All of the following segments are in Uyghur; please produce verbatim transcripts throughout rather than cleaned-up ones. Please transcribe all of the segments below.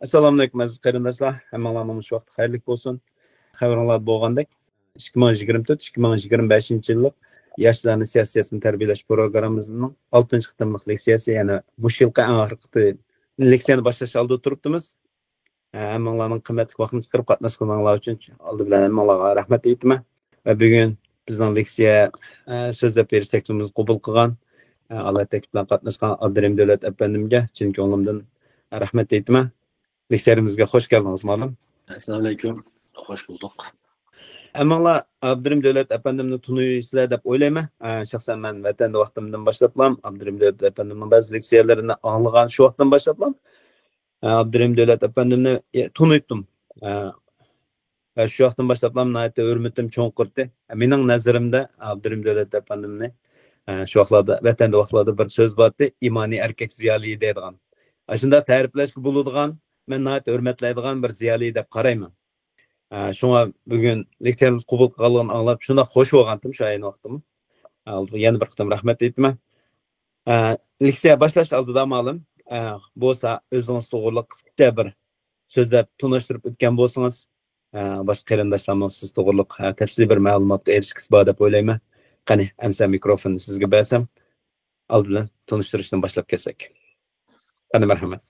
ئەسسالامۇئەلەيكۇم، ئەزىز قېرىنداشلار. ھەممىڭلارنىڭ مۇشۇ ۋاقتى خەيرلىك بولسۇن. خەۋىرىڭلاردا بولغاندەك، ئىككى مىڭ يىگىرمە تۆت، ئىككى مىڭ يىگىرمە بەشىنچى يىللىق ياشلارنى سىياسىيەتتىن تەربىيەلەش پروگراممىمىزنىڭ ئالتىنچى قېتىملىق لېكسىيەسى، يەنى مۇشۇ يىلقى ئەڭ ئاخىرقى لېكسىيەنى باشلاش ئالدىدا تۇرۇپتىمىز. ھەممىڭلارنىڭ قىممەتلىك ۋاقتىنى چىقىرىپ قاتناشقىنىڭلار ئۈچۈن ئالدى بىلەن ھەممىڭلارغا رەھمەت ئېيتىمەن. ۋە بۈگۈن بىزنىڭ لېكسىيە، ئە، سۆزلەپ بېرىش تەكلىپىمىزنى قوبۇل قىلغان، ئە، ئالاھىدە تەكلىپ بىلەن قاتناشقان ئابدۇرېھىم دۆلەت ئەپەندىمگە چىن كۆڭلۈمدىن رەھمەت ئېيتىمەن. لېكسىيەمىزگە خوش كەلدىڭىز، مۇئەللىم. ئەسسالامۇئەلەيكۇم. خوش بولدۇق. ھەممىڭلار ئابدۇرېھىم دۆلەت ئەپەندىمنى تونۇيسىلەر دەپ ئويلايمەن. ئە، شەخسەن مەن ۋەتەندە ۋاقتىمدىن باشلاپلا ئابدۇرېھىم دۆلەت ئەپەندىمنىڭ بەزى لېكسىيەلىرىنى ئاڭلىغان شۇ ۋاقىتتىن باشلاپلا، ئە، ئابدۇرېھىم دۆلەت ئەپەندىمنى، ئە، تونۇيتتۇم. ئە، ۋە شۇ ۋاقىتتىن باشلاپلا ناھايىتى ھۆرمىتىم چوڭقۇردى. مېنىڭ نەزىرىمدە ئابدۇرېھىم دۆلەت ئەپەندىمنى، ئە، شۇ ۋاقىتلاردا، ۋەتەندە ۋاقىتلاردا بىر سۆز بارتى، ئىمانىي ئەركەك زىيالىي دەيدىغان. ئاشۇنداق تەرىپلەشكە بولىدىغان، مەن ناھايىتى ھۆرمەتلەيدىغان بىر زىيالىي دەپ قارايمەن. ئە، شۇڭا بۈگۈن لېكسىيەمىز قوبۇل قىلغانلىقىنى ئاڭلاپ شۇنداق خوش بولغانتىم شۇ ئەينى ۋاقىتتىمۇ. ئە، يەنە بىر قېتىم رەھمەت ئېيتىمەن. ئە، لېكسىيە باشلاش ئالدىدا مۇئەللىم، ئە، بولسا ئۆزىڭىز توغرىلىق قىسقىچە بىر سۆزلەپ تونۇشتۇرۇپ ئۆتكەن بولسىڭىز، ئە، باشقا قېرىنداشلارمۇ سىز توغرىلىق، ئە، تەپسىلىي بىر مەلۇماتقا ئېرىشكۈسى بار دەپ ئويلايمەن. قېنى، ئەمسە مىكروفوننى سىزگە بەرسەم، ئالدى بىلەن تونۇشتۇرۇشتىن باشلاپ كەتسەك. قېنى، مەرھەمەت.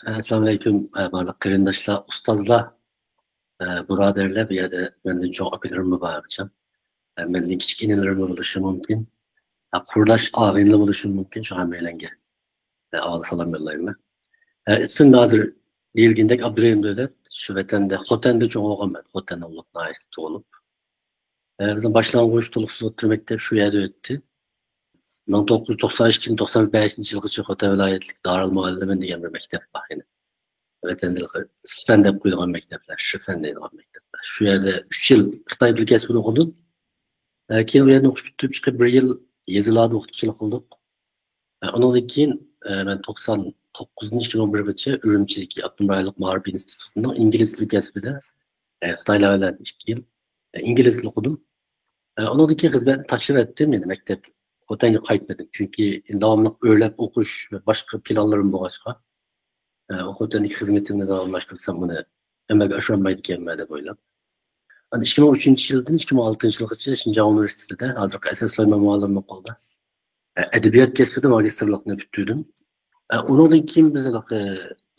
ئەسسالامۇئەلەيكۇم، ئە، بارلىق قېرىنداشلار، ئۇستازلار، ئە، بۇرادەرلەر، بۇ يەردە مەندىن چوڭ ئاكىلىرىممۇ بار، ئەمىسە. ئە، مەندىن كىچىك ئىنىلىرىممۇ بولۇشى مۇمكىن. ئە، قۇرداش ئاغىنىلەر بولۇشى مۇمكىن، شۇ ھەممەيلەنگە، ئە، ئاۋۋال سالام يوللايمەن. ئە، ئىسمىم ھازىر دېيىلگىنىدەك ئابدۇرېھىم دۆلەت، شۇ ۋەتەندە، خوتەندە چوڭ بولغانمەن، خوتەن ئاۋلۇق ناھىيەسىدە تۇغۇلۇپ. ئە، بىزنىڭ باشلانغۇچ تولۇقسىز ئوتتۇرا مەكتەپ شۇ يەردە ئۆتتى. مىڭ توققۇز يۈز توقسان ئىككىدىن توقسان بەشىنچى يىلغىچە خوتەن ۋىلايەتلىك دارىلمۇئەللىمىن دېگەن بىر مەكتەپ بار ئىدى. ۋەتەندە سىفەن دەپ قويىدىغان مەكتەپلەر، شىفەن دەيدىغان مەكتەپلەر. شۇ يەردە ئۈچ يىل خىتاي تىل كەسپىنى ئوقۇدۇم. ئە، كېيىن ئۇ يەردىن ئوقۇش پۈتتۈرۈپ چىقىپ، بىر يىل يېزىلاردا ئوقۇتقۇچىلىق قىلدۇق. ئە، ئۇنىڭدىن كېيىن، ئە، مەن توقسان توققۇزدىن ئىككى مىڭ بىرگىچە ئۈرۈمچىدىكى ئاپتونوم رايونلۇق مائارىپ ئىنستىتۇتىنىڭ ئىنگلىز تىلى كەسپىدە، ئە، خىتايلار بىلەن ئىككى يىل، ئە، ئىنگلىز تىلى ئوقۇدۇم. ئە، ئۇنىڭدىن كېيىن خىزمەتنى تاشلىۋەتتىم، يەنە مەكتەپكە، خوتەنگە قايتمىدىم. چۈنكى داۋاملىق ئۆرلەپ ئوقۇش ۋە باشقا پىلانلىرىم بولغاچقا، ئە، خوتەندىكى خىزمىتىمنى داۋاملاشتۇرسام، بۇنى ئەمەلگە ئاشۇرالمايدىكەنمەن دەپ ئويلاپ. ئاندىن ئىككى مىڭ ئۈچىنچى يىلدىن ئىككى مىڭ ئالتىنچى يىلغىچە شىنجاڭ ئۇنىۋېرسىتېتىدا، ھازىرقى ئەس ئەس سۇلايمان مۇئەللىمنىڭ قولىدا، ئە، ئەدەبىيات كەسپىدە ماگىستىرلىقنى پۈتتۈردۈم. ئە، ئۇنىڭدىن كېيىن بىز ھېلىقى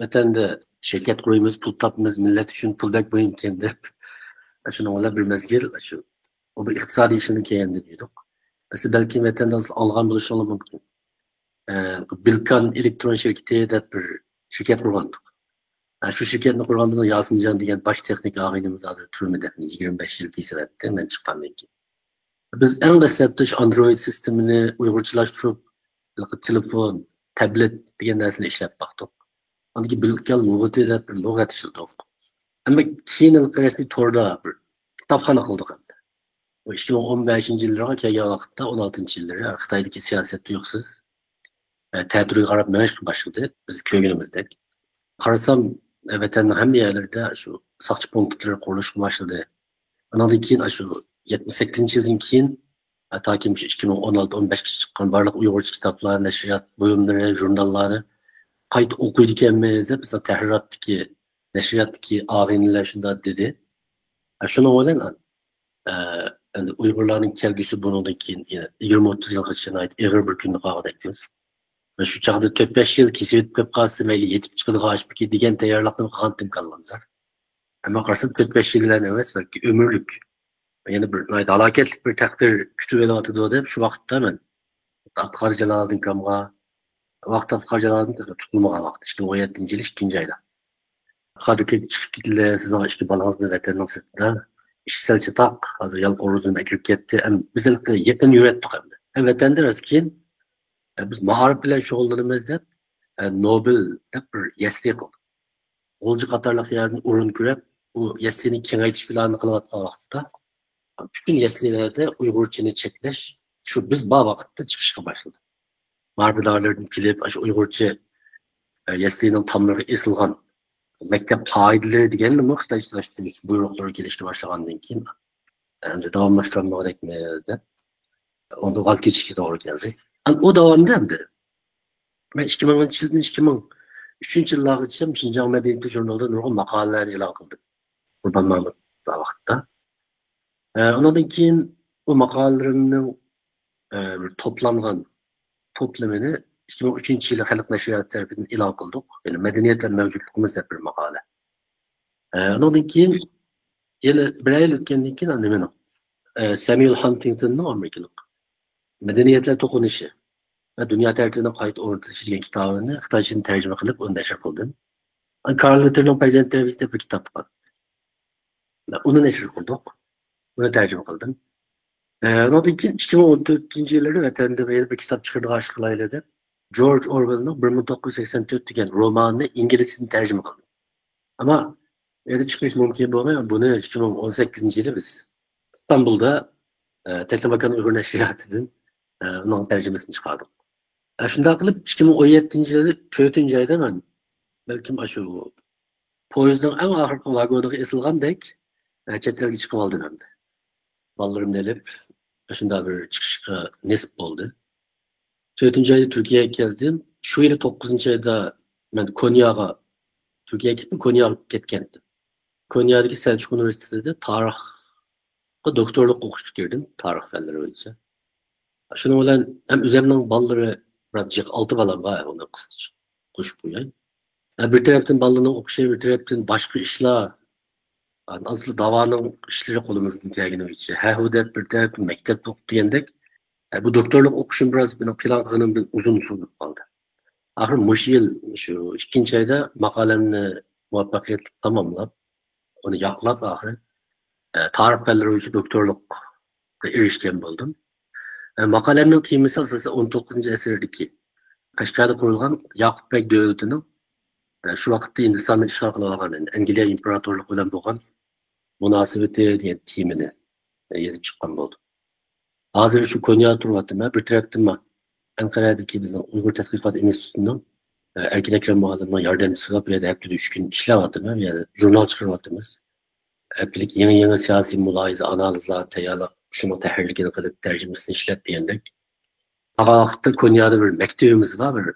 ۋەتەندە شىركەت قۇرىمىز، پۇل تاپىمىز، مىللەت ئۈچۈن پۇل بەك مۇھىمكەن دەپ، شۇنىڭ بىلەن بىر مەزگىل شۇ، ئۇ بىر ئىقتىسادىي ئىشلارنى كەينىدە قويدۇق. سىز بەلكىم ۋەتەندە ئاڭلىغان بولۇشىڭلار مۇمكىن. ئە، بىلكان ئېلېكترون شىركىتى دەپ بىر شىركەت قۇرغانىدۇق. ئە، شۇ شىركەتنى قۇرغان بىزنىڭ ياسىنجان دېگەن باش تېخنىك ئاغىنىمىز ھازىر تۈرمىدە، يىگىرمە بەش يىل كېسىۋەتتى مەن چىققاندىن كېيىن. بىز ئەڭ دەسلەپتە شۇ ئاندرويد سىستېمىنى ئۇيغۇرچىلاشتۇرۇپ، ھېلىقى تېلېفون، تابلېت دېگەن نەرسىنى ئىشلەپ باقتۇق. ئاندىن كېيىن بىلكان لۇغىتى دەپ بىر لۇغەت ئىشلىدۇق. ئەمما كېيىن ھېلىقى رەسمىي توردا بىر كىتابخانا قىلدۇق ئەمدى. بۇ ئىككى مىڭ ئون بەشىنچى يىللىرىغا كەلگەن ۋاقىتتا، ئون ئالتىنچى يىللىرى خىتايدىكى سىياسەت تۇيۇقسىز، ئە، تەتۈرىگە قاراپ مېڭىشقا باشلىدى، بىز كۆرگىنىمىزدەك. قارىسام، ئە، ۋەتەننىڭ ھەممە يەرلىرىدە شۇ ساقچى پونكىتلىرى قۇرۇلۇشقا باشلىدى. ئانىڭدىن كېيىن، ئاشۇ يەتمىش سەككىزىنچى يىلدىن كېيىن، ئە، تاكى مۇشۇ ئىككى مىڭ ئون ئالتە ئون بەشكىچە چىققان بارلىق ئۇيغۇرچە كىتابلار، نەشرىيات بۇيۇملىرى، ژۇرناللارنى قايتا ئوقۇيدىكەنمىز دەپ، بىزنىڭ تەھرىراتتىكى، نەشرىياتتىكى ئاغىنىلەر شۇنداق دېدى. ئە، شۇنىڭ بىلەن، ئە، ئەمدى ئۇيغۇرلارنىڭ كەلگۈسى بۇنىڭدىن كېيىن يەنە يىگىرمە ئوتتۇز يىلغىچە ناھايىتى ئېغىر بىر كۈندە قالغۇدەكمىز. ۋە شۇ چاغدا تۆت بەش يىل كېسىۋېتىپ قېلىپ قالسا، مەيلى يېتىپ چىقىدىغان ئاشپىكى دېگەن تەييارلىقنى قىلغانتىم كاللامدا. ئەمما قارىسام، تۆت بەش يىل بىلەن ئەمەس، بەلكى ئۆمۈرلۈك، يەنە بىر ناھايىتى ھالاكەتلىك بىر تەقدىر كۈتۈۋېلىۋاتىدۇ دەپ، شۇ ۋاقىتتا مەن ئابدۇقادىر جالالىدىن كامغا، ۋاقىت ئابدۇقادىر جالالىدىن تۇتۇلمىغان ۋاقىت، ئىككى مىڭ ئون يەتتىنچى يىل ئىككىنچى ئايدا. قادىر ئاكا چىقىپ كېتىلدى، سىزنىڭ ئىككى بالىڭىز بىلەن ۋەتەننىڭ سىرتىدا. ئىش سەل چاتاق، ھازىر يالقۇن روزىنىمۇ ئەكىرىپ كەتتى. ئەم، بىز ھېلىقى يېقىن يۈرەتتۇق ئەمدى. ئەم، ۋەتەندە راست كېيىن، ئە، بىز مائارىپ بىلەن شۇغۇللىنىمىز دەپ، ئە، نوبېل دەپ بىر يەسلى قىلدۇق. غۇلجا قاتارلىق يەردىن ئورۇن كۆرۈپ، ئۇ يەسلىنى كېڭەيتىش پىلانىنى قىلىۋاتقان ۋاقىتتا، پۈتۈن يەسلىلەردە ئۇيغۇرچىنى چەكلەش شۇ بىز بار ۋاقىتتا چىقىشقا باشلىدى. مائارىپ ئىدارىلىرىدىن كېلىپ، ئاشۇ ئۇيغۇرچە، ئە، يەسلىنىڭ تاملىرىغا ئېسىلغان مەكتەپ قائىدىلىرى دېگەننىمۇ خىتايچىلاشتۇرۇش بۇيرۇقلىرى كېلىشكە باشلىغاندىن كېيىن، ئەمدى داۋاملاشتۇرالمىغۇدەكمىز دەپ، ئۇندا ۋاز كېچىشكە توغرا كەلدى. ئەمدى ئۇ داۋامدا ئەمدى مەن ئىككى مىڭىنچى يىلدىن ئىككى مىڭ ئۈچىنچى يىللارغىچە شىنجاڭ مەدەنىيىتى ژۇرنىلىدا نۇرغۇن ماقالىلەرنى ئېلان قىلدىم. قۇربان مامۇت ۋاقىتتا. ئە، ئۇنىڭدىن كېيىن ئۇ ماقالىلىرىمنىڭ، ئە، بىر توپلانغان توپلىمىنى ئىككى مىڭ ئۈچىنچى يىلى خەلق نەشرىياتى تەرىپىدىن ئېلان قىلدۇق. يەنى مەدەنىيەتلەر مەۋجۇتلۇقىمىز دەپ بىر ماقالە. ئە، ئۇنىڭدىن كېيىن يەنە بىر يىل ئۆتكەندىن كېيىن نېمىنىڭ، ئە، سەميۇل ھانتىڭتوننىڭ، ئامېرىكىلىق، مەدەنىيەتلەر توقۇنۇشى ۋە دۇنيا تەرىتىنىڭ قايتا ئورنىتىلىشى دېگەن كىتابىنى خىتايچىدىن تەرجىمە قىلىپ، ئۇنى نەشر قىلدىم. كارل ليۇتېرنىڭ پەرزەنت تەربىيەسى دەپ بىر كىتاب بار. ئۇنى نەشر قىلدۇق. ئۇنى تەرجىمە قىلدىم. ئە، ئۇنىڭدىن كېيىن ئىككى مىڭ ئون تۆتىنچى يىللىرى ۋەتەندە يەنە بىر كىتاب چىقىرىدىغان ئىش قىلايلى دەپ، جورج ئورۋېلنىڭ بىر مىڭ توققۇز يۈز سەكسەن تۆت دېگەن رومانىنى ئىنگلىزچىدىن تەرجىمە قىلدىم. ئەمما ئەمدى چىقىرىش مۇمكىن بولماي، بۇنى ئىككى مىڭ ئون سەككىزىنچى يىلى بىز ئىستانبۇلدا، ئە، تەكلىماكان ئۇيغۇر نەشرىياتىدىن، ئە، ئۇنىڭ تەرجىمىسىنى چىقاردۇق. ئە، شۇنداق قىلىپ، ئىككى مىڭ ئون يەتتىنچى يىلى تۆتىنچى ئايدا مەن بەلكىم ئاشۇ پويىزنىڭ ئەڭ ئاخىرقى ۋاگونىغا ئېسىلغاندەك، ئە، چەت ئەلگە چىقىپ ئالدىم ئەمدى. بالىلىرىمنى ئېلىپ، شۇنداق بىر چىقىشقا نېسىپ بولدى. تۆتىنچى ئايدا تۈركىيەگە كەلدىم. شۇ يىلى توققۇزىنچى ئايدا مەن كونياغا، تۈركىيەگە كېتىپ، كونياغا كەتكەنىدىم. كونيادىكى سەلچۇق ئۇنىۋېرسىتېتىدا تارىخقا دوكتورلۇق ئوقۇشقا كىردىم، تارىخ پەنلىرى بويىچە. شۇنىڭ بىلەن ھەم ئۆزۈمنىڭ بالىلىرى بىراز جىق، ئالتە بالام بار، ئۇنى قىسقىچە قوشۇپ قوياي. ھە، بىر تەرەپتىن بالىلارنىڭ ئوقۇشى، بىر تەرەپتىن باشقا ئىشلار، ئاسلى داۋانىڭ ئىشلىرى قولىمىزدىن كەلگىنىچە. ھە، ھۇ دەپ بىر تەرەپتىن مەكتەپتە ئوقۇپ دېگەندەك، ھە، بۇ دوكتورلۇق ئوقۇشۇم بىراز مېنىڭ پىلان قىلغىنىمدىن ئۇزۇن سوزۇلۇپ قالدى. ئاخىرى مۇشۇ يىل شۇ ئىككىنچى ئايدا ماقالەمنى مۇۋەپپەقىيەتلىك تاماملاپ، ئۇنى ياقلاپ ئاخىرى، ئە، تارىخ پەنلىرى بويىچە دوكتورلۇققا ئېرىشكەن بولدۇم. ئە، ماقالەمنىڭ تېمىسى ئاساسەن ئون توققۇزىنچى ئەسىردىكى قەشقەردە قۇرۇلغان ياقۇپ بەگ دۆلىتىنىڭ، ئە، شۇ ۋاقىتتا ھىندىستاننى ئىشغال قىلىۋالغان، يەنى ئەنگلىيە ئىمپېراتورلۇقى بىلەن بولغان مۇناسىۋىتى دېگەن تېمىنى، ئە، يېزىپ چىققان بولدۇم. ھازىر شۇ كونيادا تۇرۇۋاتىمەن. بىر تەرەپتىن مەن ئەنقەرەدىكى بىزنىڭ ئۇيغۇر تەتقىقات ئىنستىتۇتىنىڭ، ئە، ئەركىن ئەكرەم مۇئەللىمنىڭ ياردەمچىسى بولۇپ، بۇ يەردە ھەپتىدە ئۈچ كۈن ئىشلەۋاتىمەن. بۇ يەردە ژۇرنال چىقىرىۋاتىمىز. ھەپتىلىك يېڭى، يېڭى سىياسىي مۇلاھىزە، ئانالىزلارنى تەييارلاپ، شۇنىڭ تەھرىرلىكىنى قىلىپ، تەرجىمىسىنى ئىشلەپ دېگەندەك. ھازىرقى ۋاقىتتا كونيادا بىر مەكتىپىمىز بار، بىر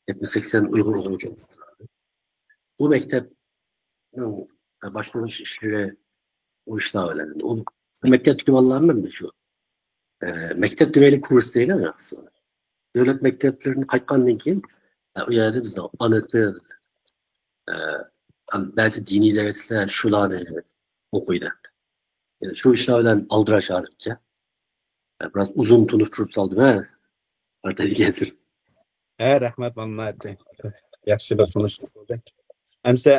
يەتمىش سەكسەن ئۇيغۇر ئوقۇغۇچى. بۇ مەكتەپنىڭ باشقۇرۇش ئىشلىرى، ئۇ ئىشلار بىلەن. ئۇ مەكتەپتىكى بالىلارمۇ شۇ، ئە، مەكتەپ دېمەيلى، كۇرس دەيلى، ياخشىسى. دۆلەت مەكتەپلىرىدىن قايتقاندىن كېيىن، ئە، ئۇ يەردە بىزنىڭ ئانا تىل، ئە، بەزى دىنىي دەرسلەر، شۇلارنى ئوقۇيدۇ. يەنى شۇ ئىشلار بىلەن ئالدىراش ھازىرچە. ئە، بىراز ئۇزۇن تونۇشتۇرۇپ سالدىم، ھە؟ ئارتاي دېگەنسىز. ھە، رەھمەت، مامنۇئەتتى. ياخشى بىر تونۇشلۇق بولدى. ئەمسە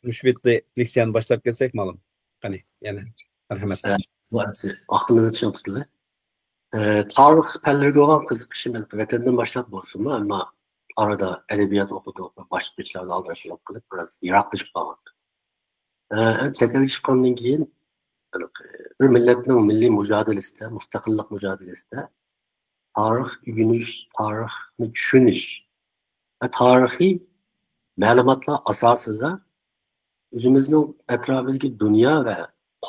مۇشۇ بېتى لېكسىيەنى باشلاپ كەتسەك، مالۇم. قېنى، يەنە. مەرھەمەت. ئە، بۇ ئەمسە ۋاقتىمىزنى چىڭ تۇتۇۋە. ئە، تارىخ پەنلىرىگە بولغان قىزىقىشىم ۋەتەندىن باشلاپ بولسىمۇ، ئەمما ئارىدا ئەدەبىيات ئوقۇدۇق، باشقا ئىشلار بىلەن ئالدىراش بولۇپ قېلىپ، بىراز يىراقلىشىپ قالغان. ئە، چەت ئەلگە چىققاندىن كېيىن، بىر مىللەتنىڭ مىللىي مۇجادىلىسىدە، مۇستەقىللىق مۇجادىلىسىدە تارىخ ئۆگىنىش، تارىخنى چۈشىنىش ۋە تارىخىي مەلۇماتلار ئاساسىدا ئۆزىمىزنىڭ ئەتراپىدىكى دۇنيا ۋە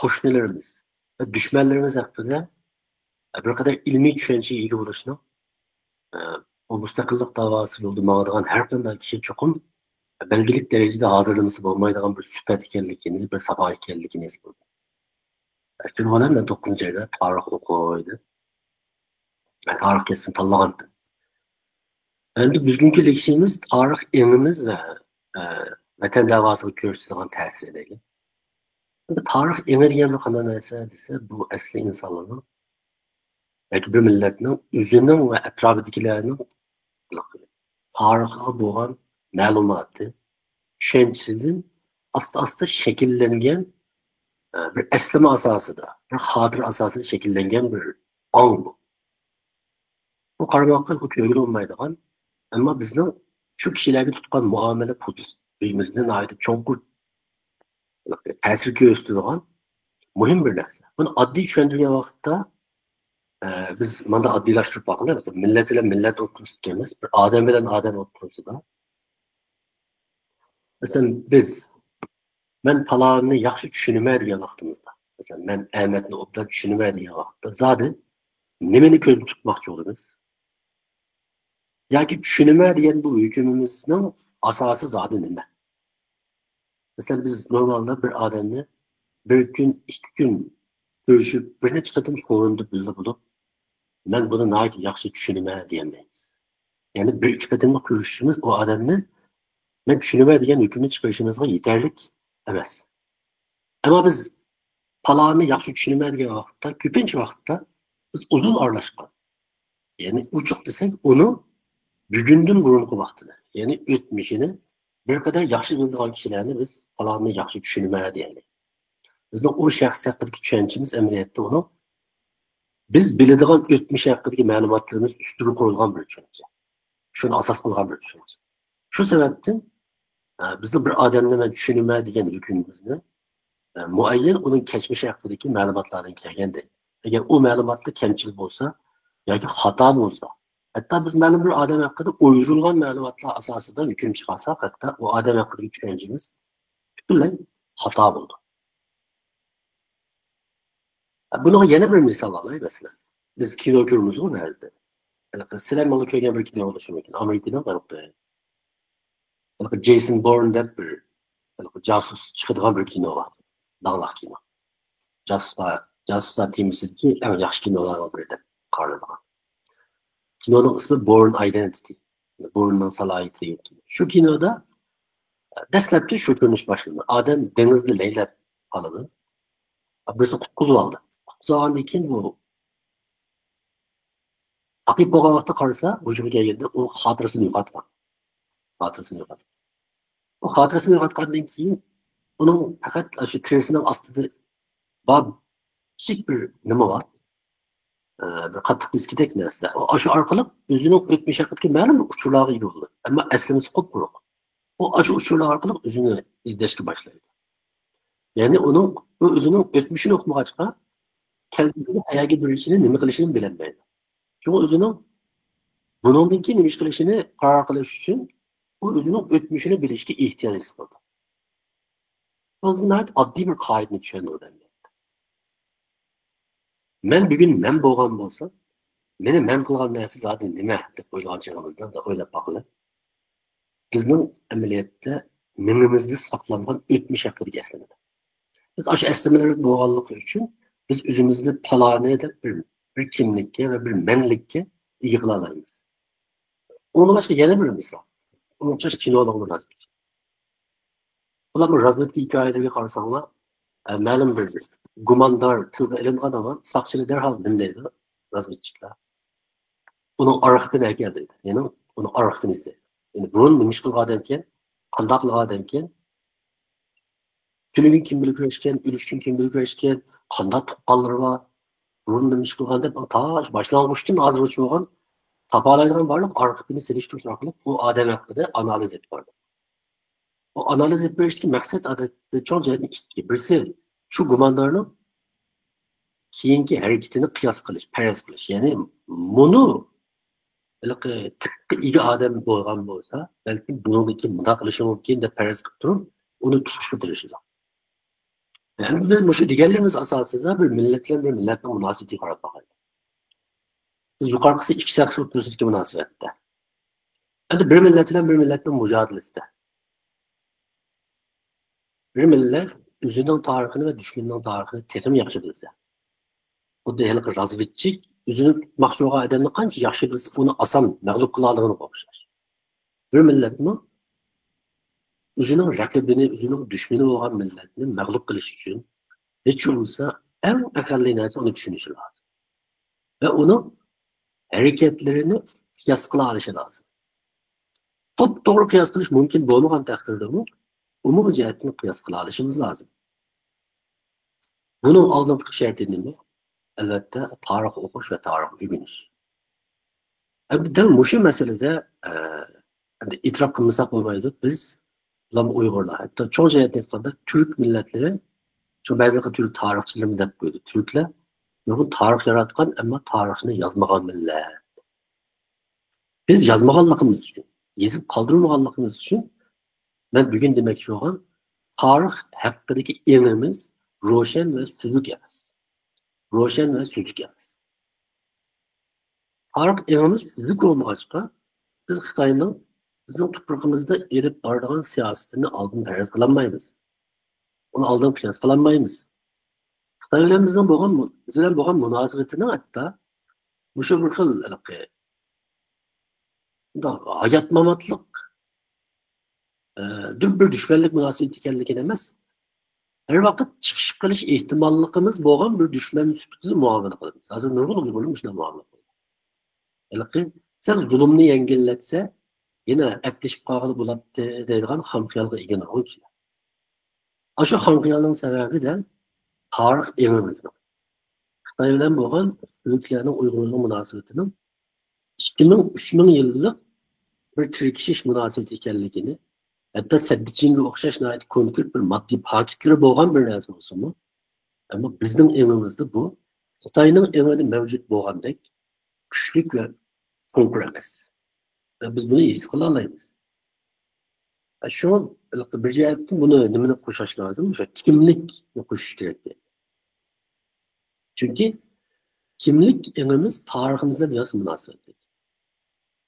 قوشنىلىرىمىز ۋە دۈشمەنلىرىمىز ھەققىدە بىر قەدەر ئىلمىي چۈشەنچىگە ئىگە بولۇشنىڭ، ئە، بۇ مۇستەقىللىق داۋاسى يولىدا ماڭىدىغان ھەر قانداق كىشى چوقۇم بەلگىلىك دەرىجىدە ھازىرلىمىسا بولمايدىغان بىر سۈپەت ئىكەنلىكىنى، بىر ساپا ئىكەنلىكىنى ھېس قىلدىم. شۇنىڭ بىلەن مەن توققۇزىنچى ئايدا تارىخ ئوقۇي دەپ، مەن تارىخ كەسپىنى تاللىغانىدىم. ئەمدى بۈگۈنكى لېكسىيىمىز تارىخ ئېڭىمىز ۋە، ئە، ۋەتەن دەۋاسىغا كۆرسىتىدىغان تەسىرى دەيلى. ئەمدى تارىخ ئېڭى دېگەن بىر قانداق نەرسە دېسە، بۇ ئەسلى ئىنسانلارنىڭ ياكى بىر مىللەتنىڭ ئۆزىنىڭ ۋە ئەتراپىدىكىلەرنىڭ تارىخىغا بولغان مەلۇماتى، چۈشەنچىسىدىن ئاستا-ئاستا شەكىللەنگەن، ئە، بىر ئەسلىمە ئاساسىدا، بىر خاتىرە ئاساسىدا شەكىللەنگەن بىر ئاڭ بۇ. بۇ قارىماققا كۆرگىلى بولمايدىغان، ئەمما بىزنىڭ شۇ كىشىلەرگە تۇتقان مۇئامىلە پوزىتسىيىمىزنى ناھايىتى چوڭقۇر تەسىر كۆرسىتىدىغان مۇھىم بىر نەرسە. بۇنى ئاددىي چۈشەندۈرگەن ۋاقىتتا، ئە، بىز ماندا ئاددىيلاشتۇرۇپ باقىلى، مىللەت بىلەن مىللەت ئوتتۇرىسىدا ئەمەس، بىر ئادەم بىلەن ئادەم ئوتتۇرىسىدا. مەسىلەن، بىز، مەن پالانىنى ياخشى چۈشىنىمەن دېگەن ۋاقتىمىزدا، مەسىلەن، مەن ئەمەتنى ئوبدان چۈشىنىمەن دېگەن ۋاقىتتا، زادى نېمىنى كۆزدە تۇتماقچى بولىمىز؟ ياكى چۈشىنىمەن دېگەن بۇ ھۆكۈمىمىزنىڭ ئاساسى زادى نېمە؟ مەسىلەن، بىز نورمالدا بىر ئادەمنى بىر كۈن، ئىككى كۈن كۆرۈشۈپ، بىر نەچچە قېتىم سورۇندا بىللە بولۇپ، مەن بۇنى ناھايىتى ياخشى چۈشىنىمەن دېيەلمەيمىز. يەنى بىر ئىككى قېتىملىق كۆرۈشۈشىمىز ئۇ ئادەمنى مەن چۈشىنىمەن دېگەن ھۆكۈمنى چىقىرىشىمىزغا يېتەرلىك ئەمەس. ئەمما بىز پالاننى ياخشى چۈشىنىمەن دېگەن ۋاقىتتا، كۆپىنچە ۋاقىتتا بىز ئۇزۇن ئارىلاشقان، يەنى ئوچۇق دېسەك، ئۇنىڭ بۈگۈندىن بۇرۇنقى ۋاقتىنى، يەنى ئۆتمۈشىنى بىر قەدەر ياخشى بىلىدىغان كىشىلەرنى بىز پالاننى ياخشى چۈشىنىمەن دېيەلەيمىز. بىزنىڭ ئۇ شەخس ھەققىدىكى چۈشەنچىمىز ئەمەلىيەتتە ئۇنىڭ بىز بىلىدىغان ئۆتمۈش ھەققىدىكى مەلۇماتلىرىمىز ئۈستىگە قۇرۇلغان بىر چۈشەنچە. شۇنى ئاساس قىلغان بىر چۈشەنچە. شۇ سەۋەبتىن، ئە، بىزنىڭ بىر ئادەمنى مەن چۈشىنىمەن دېگەن ھۆكمىمىزنى، ئە، مۇئەييەن ئۇنىڭ كەچمىشى ھەققىدىكى مەلۇماتلاردىن كەلگەن دەيمىز. ئەگەر ئۇ مەلۇماتتا كەمچىلىك بولسا ياكى خاتا بولسا، ھەتتا بىز مەلۇم بىر ئادەم ھەققىدە ئويدۇرۇلغان مەلۇماتلار ئاساسىدا ھۆكۈم چىقارساق، ھەتتا ئۇ ئادەم ھەققىدىكى چۈشەنچىمىز پۈتۈنلەي خاتا بولىدۇ. بۇنىڭغا يەنە بىر مىسال ئالاي، مەسىلەن. بىز كىنو كۆرىمىزغۇ بەزىدە. ھېلىقى سىلەر مانا كۆرگەن بىر كىنو بولۇشى مۇمكىن. ئامېرىكىنىڭ ھېلىقى، ھېلىقى جېيسون بورن دەپ بىر، ھېلىقى جاسۇس چىقىدىغان بىر كىنو بار. داڭلىق كىنو. جاسۇسلار، جاسۇسلار تېمىسىدىكى ئەڭ ياخشى كىنولارنىڭ بىرى دەپ قارىلىدىغان. كىنونىڭ ئىسمى بورن ئايدېنتىتى. بورننىڭ سالاھىيىتى دېگەن كىنو. شۇ كىنودا دەسلەپتە شۇ كۆرۈنۈش باشلىنىدۇ. ئادەم دېڭىزدا لەيلەپ قالىدۇ. بىرسى قۇتقۇزۇۋالدى. قۇتقۇزۇۋالغاندىن كېيىن بۇ تاقىپ بولغان ۋاقىتتا قارىسا، ھوشىغا كەلگەندە ئۇ خاتىرىسىنى يوقاتقان. خاتىرىسىنى يوقاتقان. ئۇ خاتىرىسىنى يوقاتقاندىن كېيىن ئۇنىڭ پەقەت شۇ تېرىسىنىڭ ئاستىدا بار كىچىك بىر نېمە بار. ئە، بىر قاتتىق دىسكىدەك نەرسە. ئۇ، شۇ ئارقىلىق ئۆزىنىڭ ئۆتمۈش ھەققىدىكى مەلۇم بىر ئۇچۇرلارغا ئىگە بولىدۇ. ئەمما ئەسلىمىسى قۇپقۇرۇق. ئۇ ئاشۇ ئۇچۇرلار ئارقىلىق ئۆزىنى ئىزدەشكە باشلايدۇ. يەنى ئۇنىڭ، ئۇ ئۆزىنىڭ ئۆتمۈشىنى ئۇقمىغاچقا، كەلگۈسىدە قەيەرگە بېرىشىنى، نېمە قىلىشىنى بىلەلمەيدۇ. شۇڭا ئۆزىنىڭ بۇنىڭدىن كېيىن نېمە ئىش قىلىشىنى قارار قىلىش ئۈچۈن ئۇ ئۆزىنىڭ ئۆتمۈشىنى بىلىشكە ئېھتىياج ھېس قىلىدۇ. بۇ ناھايىتى ئاددىي بىر قائىدىنى چۈشەندۈرىدۇ ئەمەلىيەتتە. مەن بۈگۈن مەن بولغان بولسام، مېنى مەن قىلغان نەرسە زادى نېمە دەپ ئويلىغان چېغىمىزدا، ئويلاپ باقىلى. بىزنىڭ ئەمەلىيەتتە مېڭىمىزدە ساقلانغان ئۆتمۈش ھەققىدىكى ئەسلىمىلەر. بىز ئاشۇ ئەسلىمىلەر بولغانلىقى ئۈچۈن بىز ئۆزىمىزنى پالانى دەپ بىر، بىر كىملىككە ۋە بىر مەنلىككە ئىگە قىلالايمىز. ئۇنىڭ باشقا يەنە بىر مىسال. ئۇنىڭ ئوخشاش كىنولارغا نازىر. بۇلارمۇ رازۋېدكا ھېكايىلىرىگە قارىساڭلار، ئە، مەلۇم بىر گۇماندار تىلغا ئېلىنغان ھامان ساقچىلار دەرھال نېمە دەيدۇ؟ رازۋېدچىكلار. ئۇنىڭ ئارقىسىدىن ئەكەل دەيدۇ. يەنى ئۇنىڭ ئارقىسىدىن ئىزدەيدۇ. يەنى بۇرۇن نېمە ئىش قىلغان ئادەمكەن؟ قانداق قىلغان ئادەمكەن؟ تۈنۈگۈن كىم بىلەن كۆرۈشكەن؟ ئۆلۈشكۈن كىم بىلەن كۆرۈشكەن؟ قانداق تۇغقانلىرى بار؟ بۇرۇن نېمە ئىش قىلغان دەپ، تا باشلانغۇچتىن ھازىرغىچە بولغان تاپالايدىغان بارلىق ئارقا پىنى سېلىشتۇرۇش ئارقىلىق بۇ ئادەم ھەققىدە ئانالىز ئېلىپ بارىدۇ. بۇ ئانالىز ئېلىپ بېرىشتىكى مەقسەت ئادەتتە چوڭ جەھەتتىن ئىككى. بىرسى، شۇ گۇماندارنىڭ كېيىنكى ھەرىكىتىنى قىياس قىلىش، پەرەز قىلىش. يەنى مۇنۇ ھېلىقى تىپقا ئىگە ئادەم بولغان بولسا، بەلكىم بۇنىڭدىن كېيىن مۇنداق قىلىشى مۇمكىن دەپ پەرەز قىلىپ تۇرۇپ، ئۇنى تۇتۇشقا تىرىشىدۇ. ئەمدى بىز مۇشۇ دېگەنلىرىمىز ئاساسىدا بىر مىللەت بىلەن بىر مىللەتنىڭ مۇناسىۋىتىگە قاراپ باقايلى. بىز يۇقىرىقىسى ئىككى شەخس ئوتتۇرىسىدىكى مۇناسىۋەتتە. ئەمدى بىر مىللەت بىلەن بىر مىللەتنىڭ مۇجادىلىسىدە. بىر مىللەت ئۆزىنىڭ تارىخىنى ۋە دۈشمىنىنىڭ تارىخىنى تېخىمۇ ياخشى بىلسە، خۇددى ھېلىقى رازۋېدچىك ئۆزىنى تۇتماقچى بولغان ئادەمنى قانچە ياخشى بىلسە، ئۇنى ئاسان مەغلۇپ قىلالىغىنىغا ئوخشاش. بىر مىللەتمۇ ئۆزىنىڭ رەقىبىنى، ئۆزىنىڭ دۈشمىنى بولغان مىللەتنى مەغلۇپ قىلىش ئۈچۈن، ھېچ بولمىسا ئەڭ ئەقەللىي نەرسە ئۇنى چۈشىنىشى لازىم. ۋە ئۇنىڭ ھەرىكەتلىرىنى قىياس قىلالىشى لازىم. توپتوغرا قىياس قىلىش مۇمكىن بولمىغان تەقدىردىمۇ، ئومۇمىي جەھەتتىن قىياس قىلالىشىمىز لازىم. بۇنىڭ ئالدىنقى شەرتى نېمە؟ ئەلۋەتتە، تارىخ ئوقۇش ۋە تارىخ ئۆگىنىش. ئەمدى دەل مۇشۇ مەسىلىدە، ئە، ئەمدى ئېتىراپ قىلمىساق بولمايدۇ، بىز بۇلارمۇ ئۇيغۇرلار. ھەتتا چوڭ جەھەتتىن ئېيتقاندا، تۈرك مىللەتلىرى، شۇ بەزىلەر تۈرك تارىخچىلىرىمۇ دەپ قويىدۇ. تۈركلەر نۇرغۇن تارىخ ياراتقان، ئەمما تارىخنى يازمىغان مىللەت. بىز يازمىغانلىقىمىز ئۈچۈن، يېزىپ قالدۇرمىغانلىقىمىز ئۈچۈن مەن بۈگۈن دېمەكچى بولغان، تارىخ ھەققىدىكى ئېڭىمىز روشەن ۋە سۈزۈك ئەمەس. روشەن ۋە سۈزۈك ئەمەس. تارىخ ئېڭىمىز سۈزۈك بولمىغاچقا، بىز خىتاينىڭ بىزنىڭ تۇپرىقىمىزدا ئېلىپ بارىدىغان سىياسىتىنى ئالدىن پەرەز قىلالمايمىز. ئۇنى ئالدىن قىياس قىلالمايمىز. خىتاي بىلەن بىزنىڭ بولغان، بىز بىلەن بولغان مۇناسىۋىتىنىڭ ھەتتا مۇشۇ بىر خىل ھېلىقى، مۇنداق ھايات-ماماتلىق، ئە، بىر، بىر دۈشمەنلىك مۇناسىۋىتى ئىكەنلىكىنى ئەمەس، ھەر ۋاقىت چىقىش قىلىش ئېھتىماللىقىمىز بولغان بىر دۈشمەن سۈپىتىدە مۇئامىلە قىلىمىز. ھازىر نۇرغۇن ئۇيغۇرلار مۇشۇنداق مۇئامىلە قىلىدۇ. ھېلىقى سەل زۇلۇمنى يەڭگىللەتسە، يەنە ئەپلىشىپ قالغىلى بولاتتى دەيدىغان خام خىيالغا ئىگە نۇرغۇن كىشىلەر. ئاشۇ خام خىيالنىڭ سەۋەبى دەل تارىخ ئېڭىمىزنىڭ، خىتاي بىلەن بولغان تۈركلەرنىڭ ئۇيغۇرلارنىڭ مۇناسىۋىتىنىڭ ئىككى مىڭ، ئۈچ مىڭ يىللىق بىر تىركىشىش مۇناسىۋىتى ئىكەنلىكىنى، ھەتتا سەددىچىنگە ئوخشاش ناھايىتى كونكرېت بىر ماددىي پاكىتلىرى بولغان بىر نەرسە بولسىمۇ، ئەمما بىزنىڭ ئېڭىمىزدا بۇ خىتاينىڭ ئېڭىدا مەۋجۇت بولغاندەك كۈچلۈك ۋە چوڭقۇر ئەمەس. ۋە بىز بۇنى ھېس قىلالايمىز. شۇڭا بىر جەھەتتىن بۇنى نېمىنى قوشاش لازىم؟ شۇ كىملىكنى قوشۇش كېرەك. چۈنكى كىملىك ئېڭىمىز تارىخىمىز بىلەن بىراز مۇناسىۋەتلىك.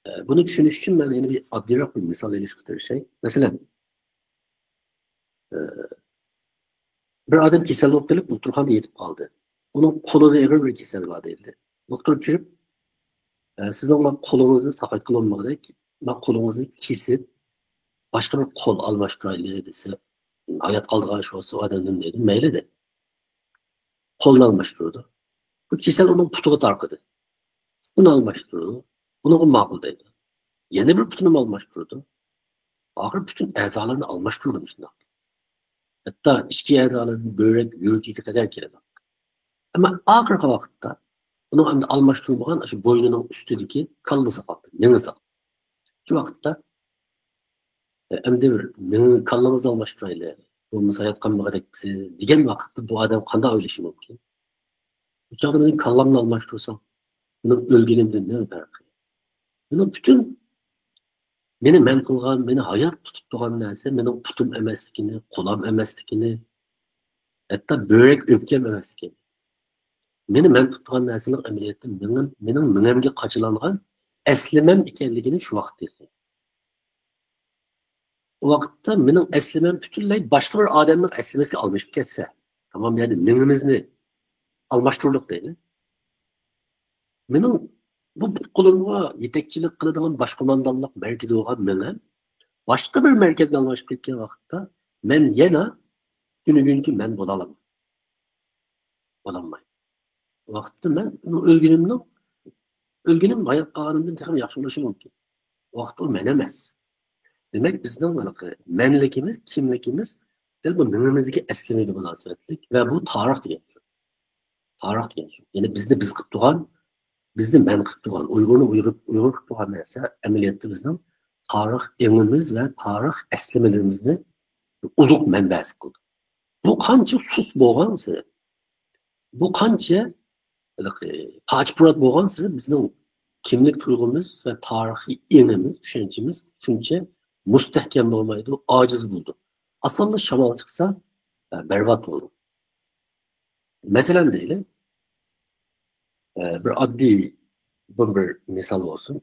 ئە، بۇنى چۈشىنىش ئۈچۈن مەن يەنە بىر ئاددىيراق بىر مىسال ئېلىشقا تىرىشاي. مەسىلەن، ئە، بىر ئادەم كېسەل بولۇپ قېلىپ، دوختۇرخانىدا يېتىپ قالدى. ئۇنىڭ قولىدا ئېغىر بىر كېسەل بار دېيىلدى. دوختۇر كىرىپ، ئە، سىزنىڭ ما قولىڭىزنى ساقايتقىلى بولمىغۇدەك، ما قولىڭىزنى كېسىپ، باشقا بىر قول ئالماشتۇرايلى دېسە، ھايات قالىدىغان ئىش بولسا، ئادەم نېمە دەيدۇ؟ مەيلى دەيدۇ. قولنى ئالماشتۇرىدۇ. بۇ كېسەل ئۇنىڭ پۇتىغا تارقىدى. پۇتىنى ئالماشتۇرىدۇ. بۇنىڭغا ماقۇل دەيدۇ. يەنە بىر پۇتىنىمۇ ئالماشتۇرىدۇ. ئاخىرى پۈتۈن ئەزالىرىنى ئالماشتۇرىدۇ مۇشۇنداق. ھەتتا ئىچكى ئەزالىرىدىن بۆرەك، يۈرىكىگە قەدەر كېلىدۇ. ئەمما ئاخىرقى ۋاقىتتا ئۇنىڭ ئەمدى ئالماشتۇرمىغان ئاشۇ بوينىنىڭ ئۈستىدىكى كاللىسى قالدى، مېڭىسى قالدى. شۇ ۋاقىتتا، ئەمدى بىر مېڭە، كاللىڭىزنى ئالماشتۇرايلى، بولمىسا ھايات قالمىغۇدەكسىز دېگەن ۋاقىتتا بۇ ئادەم قانداق ئويلىشى مۇمكىن؟ بۇ چاغدا مېنىڭ كاللامنى ئالماشتۇرساڭ، مېنىڭ ئۆلگىنىمدىن نېمە پەرقى؟ مېنىڭ پۈتۈن مېنى مەن قىلغان، مېنى ھايات تۇتۇپ تۇرغان نەرسە مېنىڭ پۇتۇم ئەمەسلىكىنى، قولام ئەمەسلىكىنى، ھەتتا بۆرەك ئۆپكەم ئەمەسلىكىنى. مېنى مەن قىلىپ تۇرغان نەرسىنىڭ ئەمەلىيەتتە مېنىڭ، مېنىڭ مېڭەمگە قاچىلانغان ئەسلىمەم ئىكەنلىكىنى شۇ ۋاقىتتا ھېس قىلدىم. ئۇ ۋاقىتتا مېنىڭ ئەسلىمەم پۈتۈنلەي باشقا بىر ئادەمنىڭ ئەسلىمىسىگە ئالمىشىپ كەتسە، تامام، يەنى مېڭىمىزنى ئالماشتۇردۇق دەيلى. مېنىڭ بۇ پۇت-قولۇمغا يېتەكچىلىك قىلىدىغان باشقۇماندانلىق مەركىزى بولغان مېڭەم باشقا بىر مەركەزگە ئالماشىپ كەتكەن ۋاقىتتا، مەن يەنە تۈنۈگۈنكى مەن بولالمايمەن. بولالمايمەن. ۋاقىتتا مەن ئۆلگىنىمنىڭ، ئۆلگىنىم ھايات قالغىنىمدىن تېخىمۇ ياخشى بولۇشى مۇمكىن. ۋاقىت ئۇ مەن ئەمەس. دېمەك، بىزنىڭ ھېلىقى مەنلىكىمىز، كىملىكىمىز دەل بۇ مېڭىمىزدىكى ئەسلىمىگە مۇناسىۋەتلىك ۋە بۇ تارىخ دېگەن سۆز. تارىخ دېگەن سۆز. يەنى بىزنى بىز قىلىپ تۇرغان، بىزنى مەن قىلىپ تۇرغان، ئۇيغۇرنى ئۇيغۇر، ئۇيغۇر قىلىپ تۇرغان نەرسە ئەمەلىيەتتە بىزنىڭ تارىخ ئېڭىمىز ۋە تارىخ ئەسلىمىلىرىمىزنى ئۇلۇغ مەنبەسى قىلدى. بۇ قانچە سۇس بولغانسېرى، بۇ قانچە ھېلىقى پاچ-پۇرات بولغانسېرى بىزنىڭ كىملىك تۇيغۇمىز ۋە تارىخىي ئېڭىمىز، چۈشەنچىمىز شۇنچە مۇستەھكەم بولمايدۇ، ئاجىز بولىدۇ. ئاسانلا شامال چىقسا، بەربات بولىدۇ. مەسىلەن دەيلى، بىر ئاددىي بۇ بىر مىسال بولسۇن.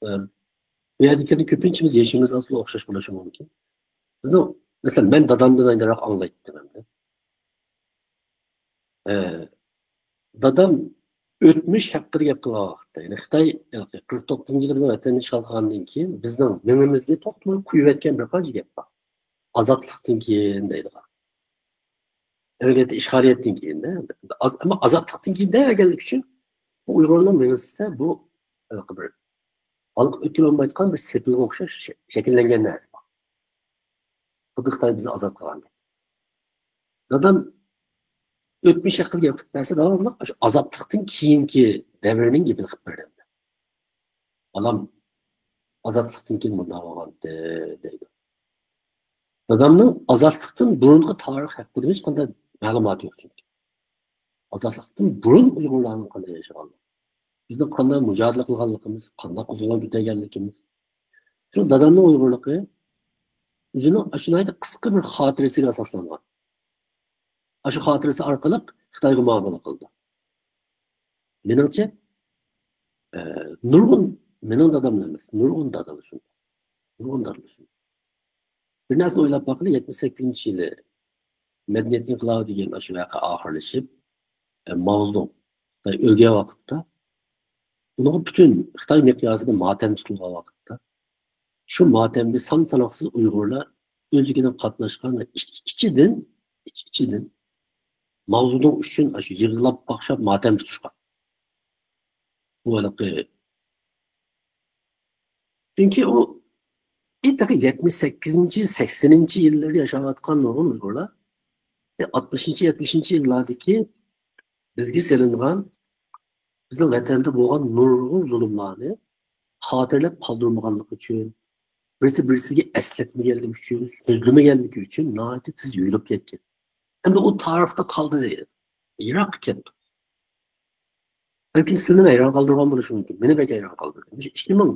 بۇ يەردىكىلەرنىڭ كۆپىنچىمىز يېشىمىز ئاساسەن ئوخشاش بولۇشى مۇمكىن. بىزنىڭ، مەسىلەن، مەن دادامدىن ئايدىراق ئاڭلايتتىم ئەمدى. ئە، دادام ئۆتمۈش ھەققىدە گەپ قىلغان ۋاقىتتا، يەنى خىتاي قىرىق توققۇزىنچى يىلى بىزنىڭ ۋەتەننى ئىشغال قىلغاندىن كېيىن بىزنىڭ مېڭىمىزگە توختىماي قۇيۇۋەتكەن بىر قانچە گەپ بار. ئازادلىقتىن كېيىن دەيدىغان. ئەمەلىيەتتە ئىشغالىيەتتىن كېيىن، ئەمما ئازادلىقتىن كېيىن دەۋەرگەنلىكى ئۈچۈن بۇ ئۇيغۇرنىڭ مېڭىسىدە بۇ ھېلىقى بىر ھالقىپ ئۆتكىلى بولمايدىغان بىر سېپىلغا ئوخشاش شەكىللەنگەن نەرسە بار. خۇددى خىتاي بىزنى ئازاد قىلغاندەك. دادام ئۆتمۈش ھەققىدە گەپ قىلىپ بەرسە، داۋاملىق ئاشۇ ئازادلىقتىن كېيىنكى دەۋرنىڭ گېپىنى قىلىپ بېرىدۇ. بالام ئازادلىقتىن كېيىن مۇنداق بولغانتى دەيدۇ. دادامنىڭ ئازادلىقتىن بۇرۇنقى تارىخ ھەققىدە ھېچقانداق مەلۇماتى يوق چۈنكى. ئازادلىقتىن بۇرۇن ئۇيغۇرلارنىڭ قانداق ياشىغانلىقى، بىزنىڭ قانداق مۇجادىلە قىلغانلىقىمىز، قانداق قوزغىلاڭ كۆتەرگەنلىكىمىز. شۇ دادامنىڭ ئۇيغۇرلۇقى ئۆزىنىڭ ئاشۇ ناھايىتى قىسقا بىر خاتىرىسىگە ئاساسلانغان. ئاشۇ خاتىرىسى ئارقىلىق خىتايغا مۇئامىلە قىلىدۇ. مېنىڭچە، ئە، نۇرغۇن، مېنىڭ داداملا ئەمەس، نۇرغۇن دادىلار شۇنداق. نۇرغۇن داتلىشىش. بىر نەرسىنى ئويلاپ باققىلى، يەتمىش سەككىزىنچى يىلى مەدەنىيەت ئىنقىلابى دېگەن ئاشۇ ۋەقە ئاخىرلىشىپ، ئە، ماۋزېدۇڭ خىتاي ئۆلگەن ۋاقىتتا، ئۇنىڭغا پۈتۈن خىتاي مىقياسىدا ماتەم تۇتۇلغان ۋاقىتتا، شۇ ماتەمگە سان ساناقسىز ئۇيغۇرلار ئۆزلۈكىدىن قاتناشقان ۋە ئىچ-، ئىچىدىن، ئىچ-، ئىچىدىن ماۋزېدۇڭ ئۈچۈن ئاشۇ يىغلاپ قاقشاپ ماتەم تۇتۇشقان. بۇ ھېلىقى، چۈنكى ئۇ تېخى يەتمىش سەككىزىنچى، سەكسىنىنچى يىللىرى ياشاۋاتقان نۇرغۇن ئۇيغۇرلار، ئاتمىشىنچى، يەتمىشىنچى يىللاردىكى بىزگە سېلىنغان، بىزنىڭ ۋەتەندە بولغان نۇرغۇن زۇلۇملارنى خاتىرىلەپ قالدۇرمىغانلىقى ئۈچۈن، بىرسى بىرسىگە ئەسلەتمىگەنلىكى ئۈچۈن، سۆزلىمىگەنلىكى ئۈچۈن ناھايىتى تېز يۇيۇلۇپ كەتكەن. ئەمدى ئۇ تارىختا قالدى، يىراققا كەتتى. بەلكىم سىلىنى ھەيران قالدۇرغان بولۇشى مۇمكىن. مېنى بەك ھەيران قالدۇردى. مۇشۇ ئىككى مىڭ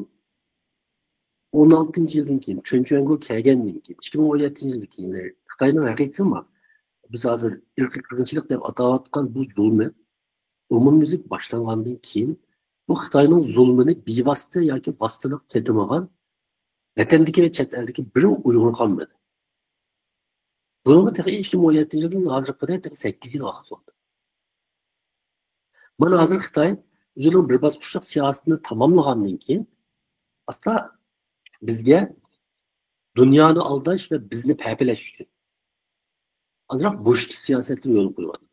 ئون ئالتىنچى يىلدىن كېيىن، چۈنچۈەنگو كەلگەندىن كېيىن، ئىككى مىڭ ئون يەتتىنچى يىلدىن كېيىن خىتاينىڭ ھەقىقىتى بار. بىز ھازىر ئىرقىي قىرغىنچىلىق دەپ ئاتاۋاتقان بۇ زۇلمى ئومۇميۈزلۈك باشلانغاندىن كېيىن، بۇ خىتاينىڭ زۇلمىنى بىۋاسىتە ياكى ۋاسىتىلىق تېتىمىغان ۋەتەندىكى ۋە چەت ئەلدىكى بىر ئۇيغۇر قالمىدى. بۇنىڭغا تېخى ئىككى مىڭ ئون يەتتىنچى يىلدىن ھازىرغا قەدەر تېخى سەككىز يىل ۋاقىت بولدى. مانا ھازىر خىتاي ئۆزىنىڭ بىر باسقۇچلۇق سىياسىتىنى تاماملىغاندىن كېيىن، ئاستا بىزگە دۇنيانى ئالداش ۋە بىزنى پەپىلەش ئۈچۈن ئازراق بوشىتىش سىياسەتلىرى يولغا قويۇۋاتىدۇ.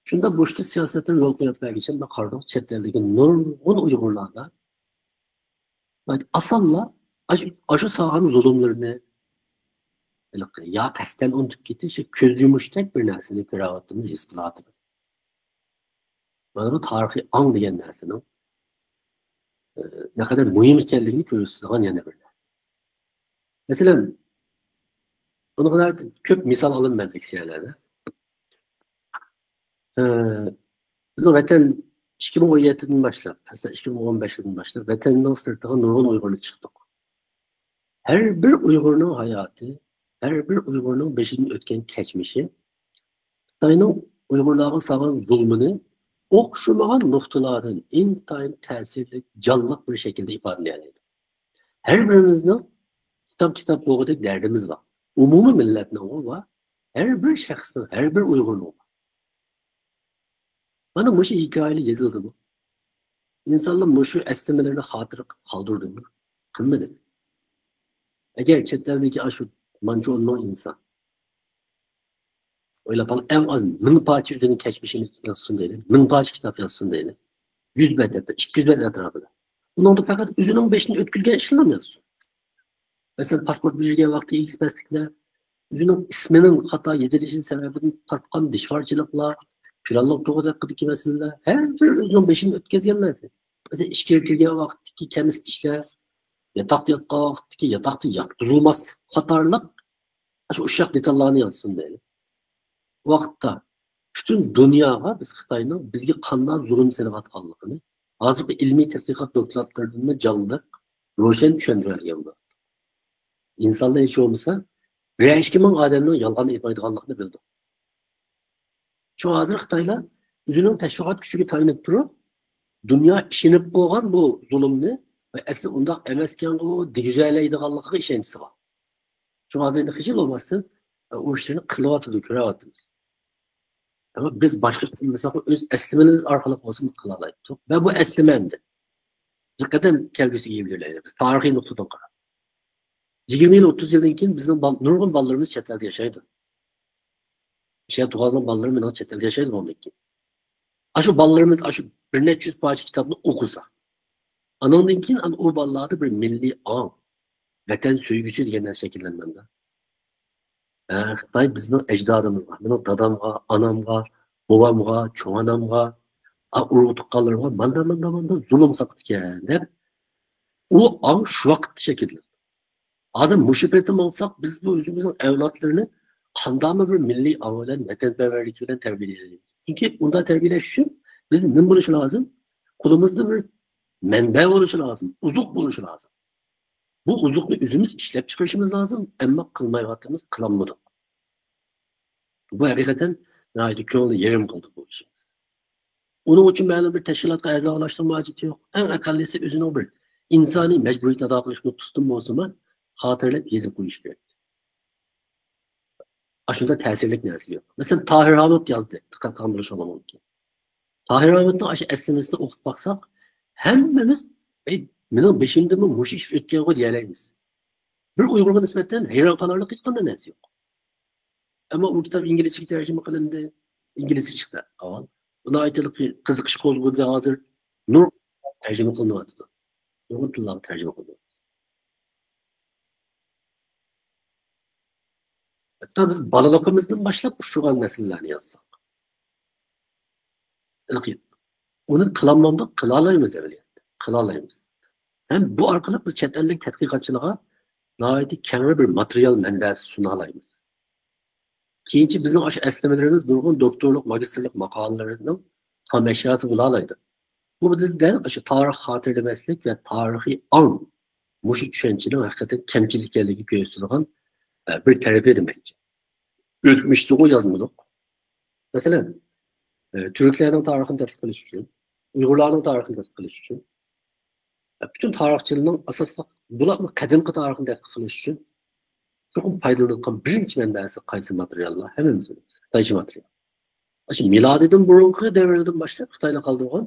شۇنداق بوشىتىش سىياسەتلىرى يولغا قويۇپ بەرگىچە، مۇنداق قارىدۇق، چەت ئەلدىكى نۇرغۇن ئۇيغۇرلاردا ئاسانلا ئاشۇ، ئاشۇ سالغان زۇلۇملىرىنى ھېلىقى يا قەستەن ئۇنتۇپ كېتىش، يا كۆز يۇمۇشتەك بىر نەرسىنى كۆرۈۋاتىمىز، ھېس قىلىۋاتىمىز. مانا بۇ تارىخىي ئاڭ دېگەن نەرسىنىڭ، ئە، نەقەدەر مۇھىم ئىكەنلىكىنى كۆرسىتىدىغان يەنە بىر نەرسە. مەسىلەن، بۇنىڭغا كۆپ مىسال ئالىمەن لېكسىيەلەردە. ئە، بىزنىڭ ۋەتەن ئىككى مىڭ ئون يەتتىدىن باشلاپ، ئەسلى ئىككى مىڭ ئون بەشتىن باشلاپ ۋەتەننىڭ سىرتىغا نۇرغۇن ئۇيغۇرلار چىقتۇق. ھەر بىر ئۇيغۇرنىڭ ھاياتى، ھەر بىر ئۇيغۇرنىڭ بېشىدىن ئۆتكەن كەچمىشى، خىتاينىڭ ئۇيغۇرلارغا سالغان زۇلمىنى ئوخشىمىغان نۇقتىلاردىن ئىنتايىن تەسىرلىك، جانلىق بىر شەكىلدە ئىپادىلىيەلەيدۇ. ھەر بىرىمىزنىڭ كىتاب-كىتاب بولغۇدەك دەردىمىز بار. ئومۇمىي مىللەتنىڭ بار. ھەر بىر شەخسنىڭ، ھەر بىر ئۇيغۇرنىڭ بار. مانا مۇشۇ ھېكايىلەر يېزىلدىمۇ؟ ئىنسانلار مۇشۇ ئەسلىمىلەرنى خاتىرە قىلىپ قالدۇردىمۇ؟ قىلمىدى. ئەگەر چەت ئەلدىكى ئاشۇ مانچە ئون مىڭ ئىنسان ئويلاپ باقىڭ، ئەڭ ئاز مىڭ پارچە ئۆزىنىڭ كەچمىشىنى يازسۇن دەيلى، مىڭ پارچە كىتاب يازسۇن دەيلى، يۈز بەت، ھەتتا ئىككى يۈز بەت ئەتراپىدا. ئۇنىڭدا پەقەت ئۆزىنىڭ بېشىدىن ئۆتكۈزگەن ئىشلىرىنى يازسۇن. مەسىلەن، پاسپورت بېجىرگەن ۋاقتى ئېگىز-پەسلىكلەر، ئۆزىنىڭ ئىسمىنىڭ خاتا يېزىلىشى سەۋەبىدىن تارتقان دىشۋارچىلىقلار، پىلانلىق توغرا ھەققىدىكى مەسىلىلەر، ھەر بىر ئۆزىنىڭ بېشىدىن ئۆتكۈزگەن نەرسە. مەسىلەن، ئىچكىرى كىرگەن ۋاقىتتىكى كەمسىتىشلەر، ياتاقتا ياتقان ۋاقىتتىكى ياتاقتا ياتقۇزۇلماسلىق قاتارلىق ئاشۇ ئۇششاق دېتاللارنى يازسۇن دەيلى. بۇ ۋاقىتتا پۈتۈن دۇنياغا بىز خىتاينىڭ بىزگە قانداق زۇلۇم سېلىۋاتقانلىقىنى ھازىرقى ئىلمىي تەتقىقات دوكلاتلىرىدىنمۇ جانلىق، روشەن چۈشەندۈرەلىگەن بولاتتۇق. ئىنسانلار ھېچ بولمىسا بىرەر ئىككى مىڭ ئادەمنىڭ يالغان ئېيتمايدىغانلىقىنى بىلدۇق. شۇڭا ھازىر خىتايلار ئۆزىنىڭ تەشۋىقات كۈچىگە تايىنىپ تۇرۇپ، دۇنيا ئىشىنىپ بولغان بۇ زۇلۇمنى ۋە ئەسلى ئۇنداق ئەمەسكەنغۇ دېگۈزەلەيدىغانلىقىغا ئىشەنچىسى بار. شۇڭا ھازىر ئەمدى خىجىل بولماستىن، ئۇ ئىشلارنى قىلىۋاتىدۇ، كۆرۈۋاتىمىز. ئەمما بىز باشقا قىلمىساقمۇ، ئۆز ئەسلىمىمىز ئارقىلىق بولسىمۇ قىلالايتتۇق. ۋە بۇ ئەسلىمە ئەمدى بىر قەدەم كەلگۈسىگە ئىلگىرىلەيلى. بىز تارىخىي نۇقتىدىن قاراپ، يىگىرمە يىل، ئوتتۇز يىلدىن كېيىن بىزنىڭ بال-، نۇرغۇن بالىلىرىمىز چەت ئەلدە ياشايدۇ. ئىچىدە تۇغۇلغان بالىلىرىم مېنىڭ چەت ئەلدە ياشايدۇ بۇندىن كېيىن. ئاشۇ بالىلىرىمىز ئاشۇ بىر نەچچە يۈز پارچە كىتابنى ئوقۇسا، ئانىڭدىن كېيىن ئانا ئۇ بالىلاردا بىر مىللىي ئاڭ، ۋەتەن سۆيگۈسى دېگەن نەرسە شەكىللەنمەمدۇ؟ ھە، خىتاي بىزنىڭ ئەجدادىمىزغا، مېنىڭ دادامغا، ئانامغا، بوۋامغا، چوڭ ئانامغا، ئا، ئۇرۇق تۇغقانلىرىمغا ماندا، ماندا، ماندا زۇلۇم ساپتىكەن دەپ، ئۇ ئاڭ شۇ ۋاقىتتا شەكىللەندى. ھازىر مۇشۇ پېتى ماڭساق، بىز بۇ ئۆزىمىزنىڭ ئەۋلادلىرىنى قانداقمۇ بىر مىللىي ئاڭ بىلەن، ۋەتەنپەرۋەرلىك بىلەن تەربىيەلەيلى؟ چۈنكى ئۇنداق تەربىيەلەش ئۈچۈن بىز نېمە بولۇشى لازىم؟ قولىمىزدا بىر مەنبە بولۇشى لازىم، ئوزۇق بولۇشى لازىم. بۇ ئوزۇقنى ئۆزىمىز ئىشلەپ چىقىرىشىمىز لازىم، ئەمما قىلمايۋاتىمىز، قىلالمىدۇق. بۇ ھەقىقەتەن ناھايىتى كۆڭۈلنى يېرىم قىلدى بۇ ئىشىمىز. ئۇنىڭ ئۈچۈن مەلۇم بىر تەشكىلاتقا ئەزا بولۇشنىڭ ھاجىتى يوق. ئەڭ ئەقەللىسى ئۆزىنىڭ بىر ئىنسانىي مەجبۇرىيىتىنى ئادا قىلىش نۇقتىسىدىن بولسىمۇ، خاتىرىلەپ يېزىپ قويۇش كېرەك. ئاشۇنداق تەسىرلىك نەرسە يوق. مەسىلەن، تاھىر ھامۇت يازدى. دىققەت قىلغان بولۇشىڭلار مۇمكىن. تاھىر ھامۇتنىڭ ئاشۇ ئەسلىمىسىنى ئوقۇپ باقساق، ھەممىمىز، «ئەي، مېنىڭ بېشىمدىمۇ مۇشۇ ئىش ئۆتكەنغۇ» دېيەلەيمىز. بىر ئۇيغۇرغا نىسبەتەن ھەيران قالارلىق ھېچقانداق نەرسە يوق. ئەمما ئۇ كىتاب ئىنگلىزچىگە تەرجىمە قىلىندى. ئىنگلىزچە چىقتى ئاۋۋال. بۇ ناھايىتى قىزىقىش قوزغىدى، ھازىر نۇرغۇن تەرجىمە قىلىنىۋاتىدۇ. نۇرغۇن تىللارغا تەرجىمە قىلىنىۋاتىدۇ. ھەتتا بىز بالىلىقىمىزدىن باشلاپ ئۇچرىغان مەسىلىلەرنى يازساق، ئۇنى قىلالمامدۇق، قىلالايمىز ئەمەلىيەتتە. قىلالايمىز. ھەم بۇ ئارقىلىق بىز چەت ئەللىك تەتقىقاتچىلارغا ناھايىتى كەڭرى بىر ماتېرىيال مەنبەسى سۇنالايمىز. كېيىنچە بىزنىڭ ئاشۇ ئەسلىمىلىرىمىز نۇرغۇن دوكتورلۇق، ماگىستىرلىق ماقالىلىرىنىڭ خام ئەشياسى بولالايدۇ. بۇ بىزدە دەل ئاشۇ تارىخ خاتىرىلىمەسلىك ۋە تارىخىي ئاڭ مۇشۇ چۈشەنچىنىڭ ھەقىقەتەن كەمچىل ئىكەنلىكىنى كۆرسىتىدىغان، ئە، بىر تەرىپى دېمەكچى. ئۆتمۈشتىغۇ يازمىدۇق. مەسىلەن، ئە، تۈركلەرنىڭ تارىخىنى تەتقىق قىلىش ئۈچۈن، ئۇيغۇرلارنىڭ تارىخىنى تەتقىق قىلىش ئۈچۈن، ئە، پۈتۈن تارىخچىلىقنىڭ ئاساسلىق، بۇلارنىڭ قەدىمكى تارىخىنى تەتقىق قىلىش ئۈچۈن چوقۇم پايدىلىنىدىغان بىرىنچى مەنبەسى قايسى ماتېرىياللار؟ ھەممىمىز بىلىمىز. خىتايچە ماتېرىيال. ئاشۇ مىلادىدىن بۇرۇنقى دەۋرلەردىن باشلاپ خىتايلار قالدۇرغان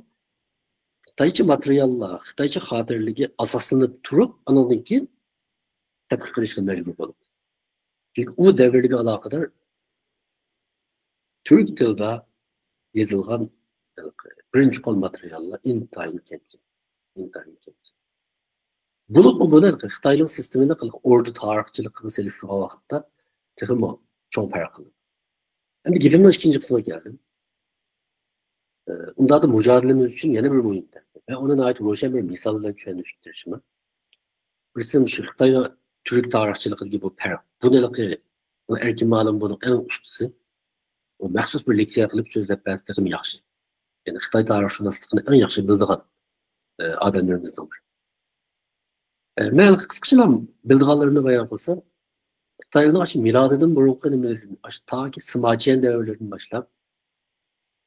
خىتايچە ماتېرىياللار، خىتايچە خاتىرىلىرىگە ئاساسلىنىپ تۇرۇپ، ئانىڭدىن كېيىن تەتقىق قىلىشقا مەجبۇر بولىمىز. چۈنكى ئۇ دەۋرلەرگە ئالاقىدار تۈرك تىلىدا يېزىلغان بىرىنچى قول ماتېرىياللار ئىنتايىن كەمچىل. ئىنتايىن كەمچىل. بولۇپمۇ بۇنى خىتاينىڭ سىستېمىلىق ئوردا تارىخچىلىقىغا سېلىشتۇرغان ۋاقىتتا تېخىمۇ چوڭ پەرق قىلىدۇ. ئەمدى گېپىمنىڭ ئىككىنچى قىسمىغا كەلدىم. ئە، ئۇنداقتا مۇجادىلىمىز ئۈچۈن يەنە بىر مۇھىم تەرەپ. مەن ئۇنى ناھايىتى روشەن بىر مىسال بىلەن چۈشەندۈرۈشكە تىرىشىمەن. بىرسى، شۇ خىتاي تۈرك تارىخچىلىقىدىكى بۇ پەرق. بۇنى ھېلىقى، بۇ ئەركىن مۇئەللىم بۇنىڭ ئەڭ ئۇستىسى. ئۇ مەخسۇس بىر لېكسىيە قىلىپ سۆزلەپ بەرسە تېخىمۇ ياخشى. يەنى خىتاي تارىخشۇناسلىقىنى ئەڭ ياخشى بىلىدىغان، ئە، ئادەملىرىمىزنىڭ بىرى. ئە، مەن قىسقىچىلا بىلىدىغانلىرىمنى بايان قىلسام، خىتايلارنىڭ ئاشۇ مىلادىدىن بۇرۇنقى نېمىلىرىدىن، ئاشۇ تاكى سىماچيەن دەۋرلىرىدىن باشلاپ،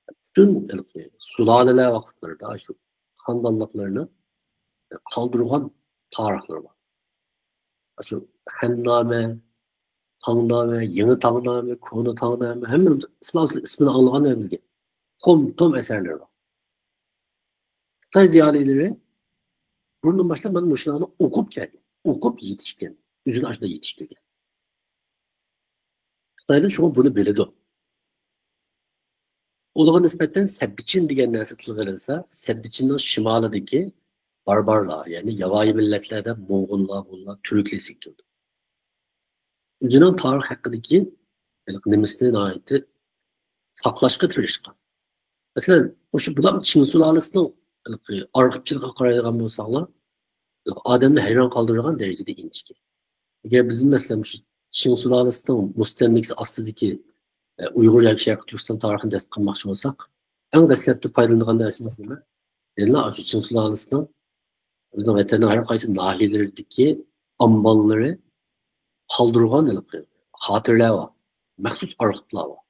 پۈتۈن ھېلىقى سۇلالىلەر ۋاقىتلىرىدا ئاشۇ خاندانلىقلىرىنى قالدۇرغان تارىخلىرى بار. ئاشۇ خەننامە، تاڭنامە، يېڭى تاڭنامە، كونا تاڭنامە، ھەممىمىز ئىسلام ئىسمىنى ئاڭلىغان ۋە بىلگەن. توم، توم ئەسەرلىرى بار. خىتاي زىيالىيلىرى بۇرۇندىن باشلاپ مانا مۇشۇلارنى ئوقۇپ كەلگەن، ئوقۇپ يېتىشكەن، ئۆزىنى ئاشۇنداق يېتىشتۈرگەن. خىتايلار شۇڭا بۇنى بىلىدۇ. ئۇلارغا نىسبەتەن سەببىچىن دېگەن نەرسە تىلغا ئېلىنسا، سەببىچىننىڭ شىمالىدىكى باربارلار، يەنى ياۋايى مىللەتلەر دەپ موڭغۇللار، ھونلار، تۈركلەر ئېسىگە كېلىدۇ. ئۆزىنىڭ تارىخ ھەققىدىكى ھېلىقى نېمىسىنى ناھايىتى ساقلاشقا تىرىشقان. مەسىلەن، مۇشۇ بۇلار چىڭ سۇلالىسىنىڭ ھېلىقى ئارغىپچىلىقىغا قارايدىغان بولساڭلار، ئادەمنى ھەيران قالدۇرىدىغان دەرىجىدە ئىنچىكە. ئەگەر بىزمۇ، مەسىلەن، مۇشۇ چىڭ سۇلالىسىنىڭ مۇستەملىكىسى ئاستىدىكى، ئە، ئۇيغۇر ياكى شەرقىي تۈركىستان تارىخىنى تەتقىق قىلماقچى بولساق، ئەڭ دەسلەپتە پايدىلىنىدىغان نەرسىمىز نېمە؟ يەنىلا ئاشۇ چىڭ سۇلالىسىنىڭ بىزنىڭ ۋەتەننىڭ ھەر قايسى ناھىيەلىرىدىكى ئامبارلىرى قالدۇرغان ھېلىقى خاتىرىلەر بار. مەخسۇس ئارخىپلار بار.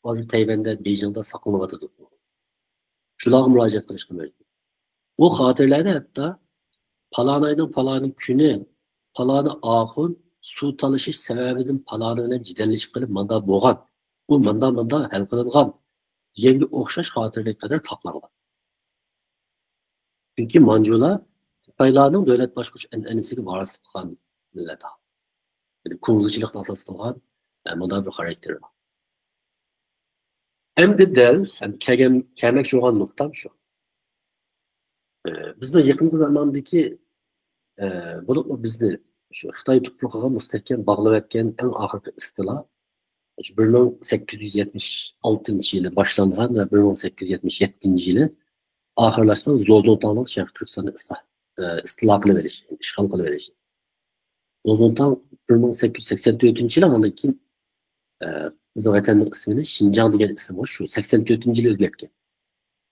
ھازىر تەيۋەندە، بېيجىڭدا ساقلىنىۋاتىدۇ. شۇلارغا مۇراجىئەت قىلىشقا مەجبۇر. بۇ خاتىرىلەردە ھەتتا پالان ئاينىڭ پالان كۈنى پالانى ئاخۇن سۇ تالىشىش سەۋەبىدىن پالانى بىلەن جېدەللىشىپ قېلىپ ماندا بولغان. ئۇ ماندا ماندا ھەل قىلىنغان دېگەنگە ئوخشاش خاتىرىلەرگە قەدەر ساقلانغان. چۈنكى مانجۇلار خىتايلارنىڭ دۆلەت باشقۇرۇش ئەنئەنىسىگە ۋارىسلىق قىلغان مىللەت. يەنى كۇڭزىچىلىقنى ئاساس قىلغان، ئە، مۇنداق بىر خاراكتېرى بار. ئەمدى دەل، ئەمدى كەلگەن، كەلمەكچى بولغان نۇقتام شۇ. ئە، بىزنىڭ يېقىنقى زاماندىكى، ئە، بولۇپمۇ بىزنى شۇ خىتاي تۇپرىقىغا مۇستەھكەم باغلىۋەتكەن ئەڭ ئاخىرقى ئىستىلا، شۇ بىر مىڭ سەككىز يۈز يەتمىش ئالتىنچى يىلى باشلانغان ۋە بىر مىڭ سەككىز يۈز يەتمىش يەتتىنچى يىلى ئاخىرلاشقان زوزۇڭتاڭنىڭ شەرقىي تۈركىستاننى ئىسلا-، ئە، ئىستىلا قىلىۋېلىشى، ئىشغال قىلىۋېلىشى. زوزۇڭتاڭ بىر مىڭ سەككىز يۈز سەكسەن تۆتىنچى يىلى، ئاندىن كېيىن، ئە، بىزنىڭ ۋەتەننىڭ ئىسمىنى شىنجاڭ دېگەن ئىسىمغا شۇ سەكسەن تۆتىنچى يىلى ئۆزگەرتكەن.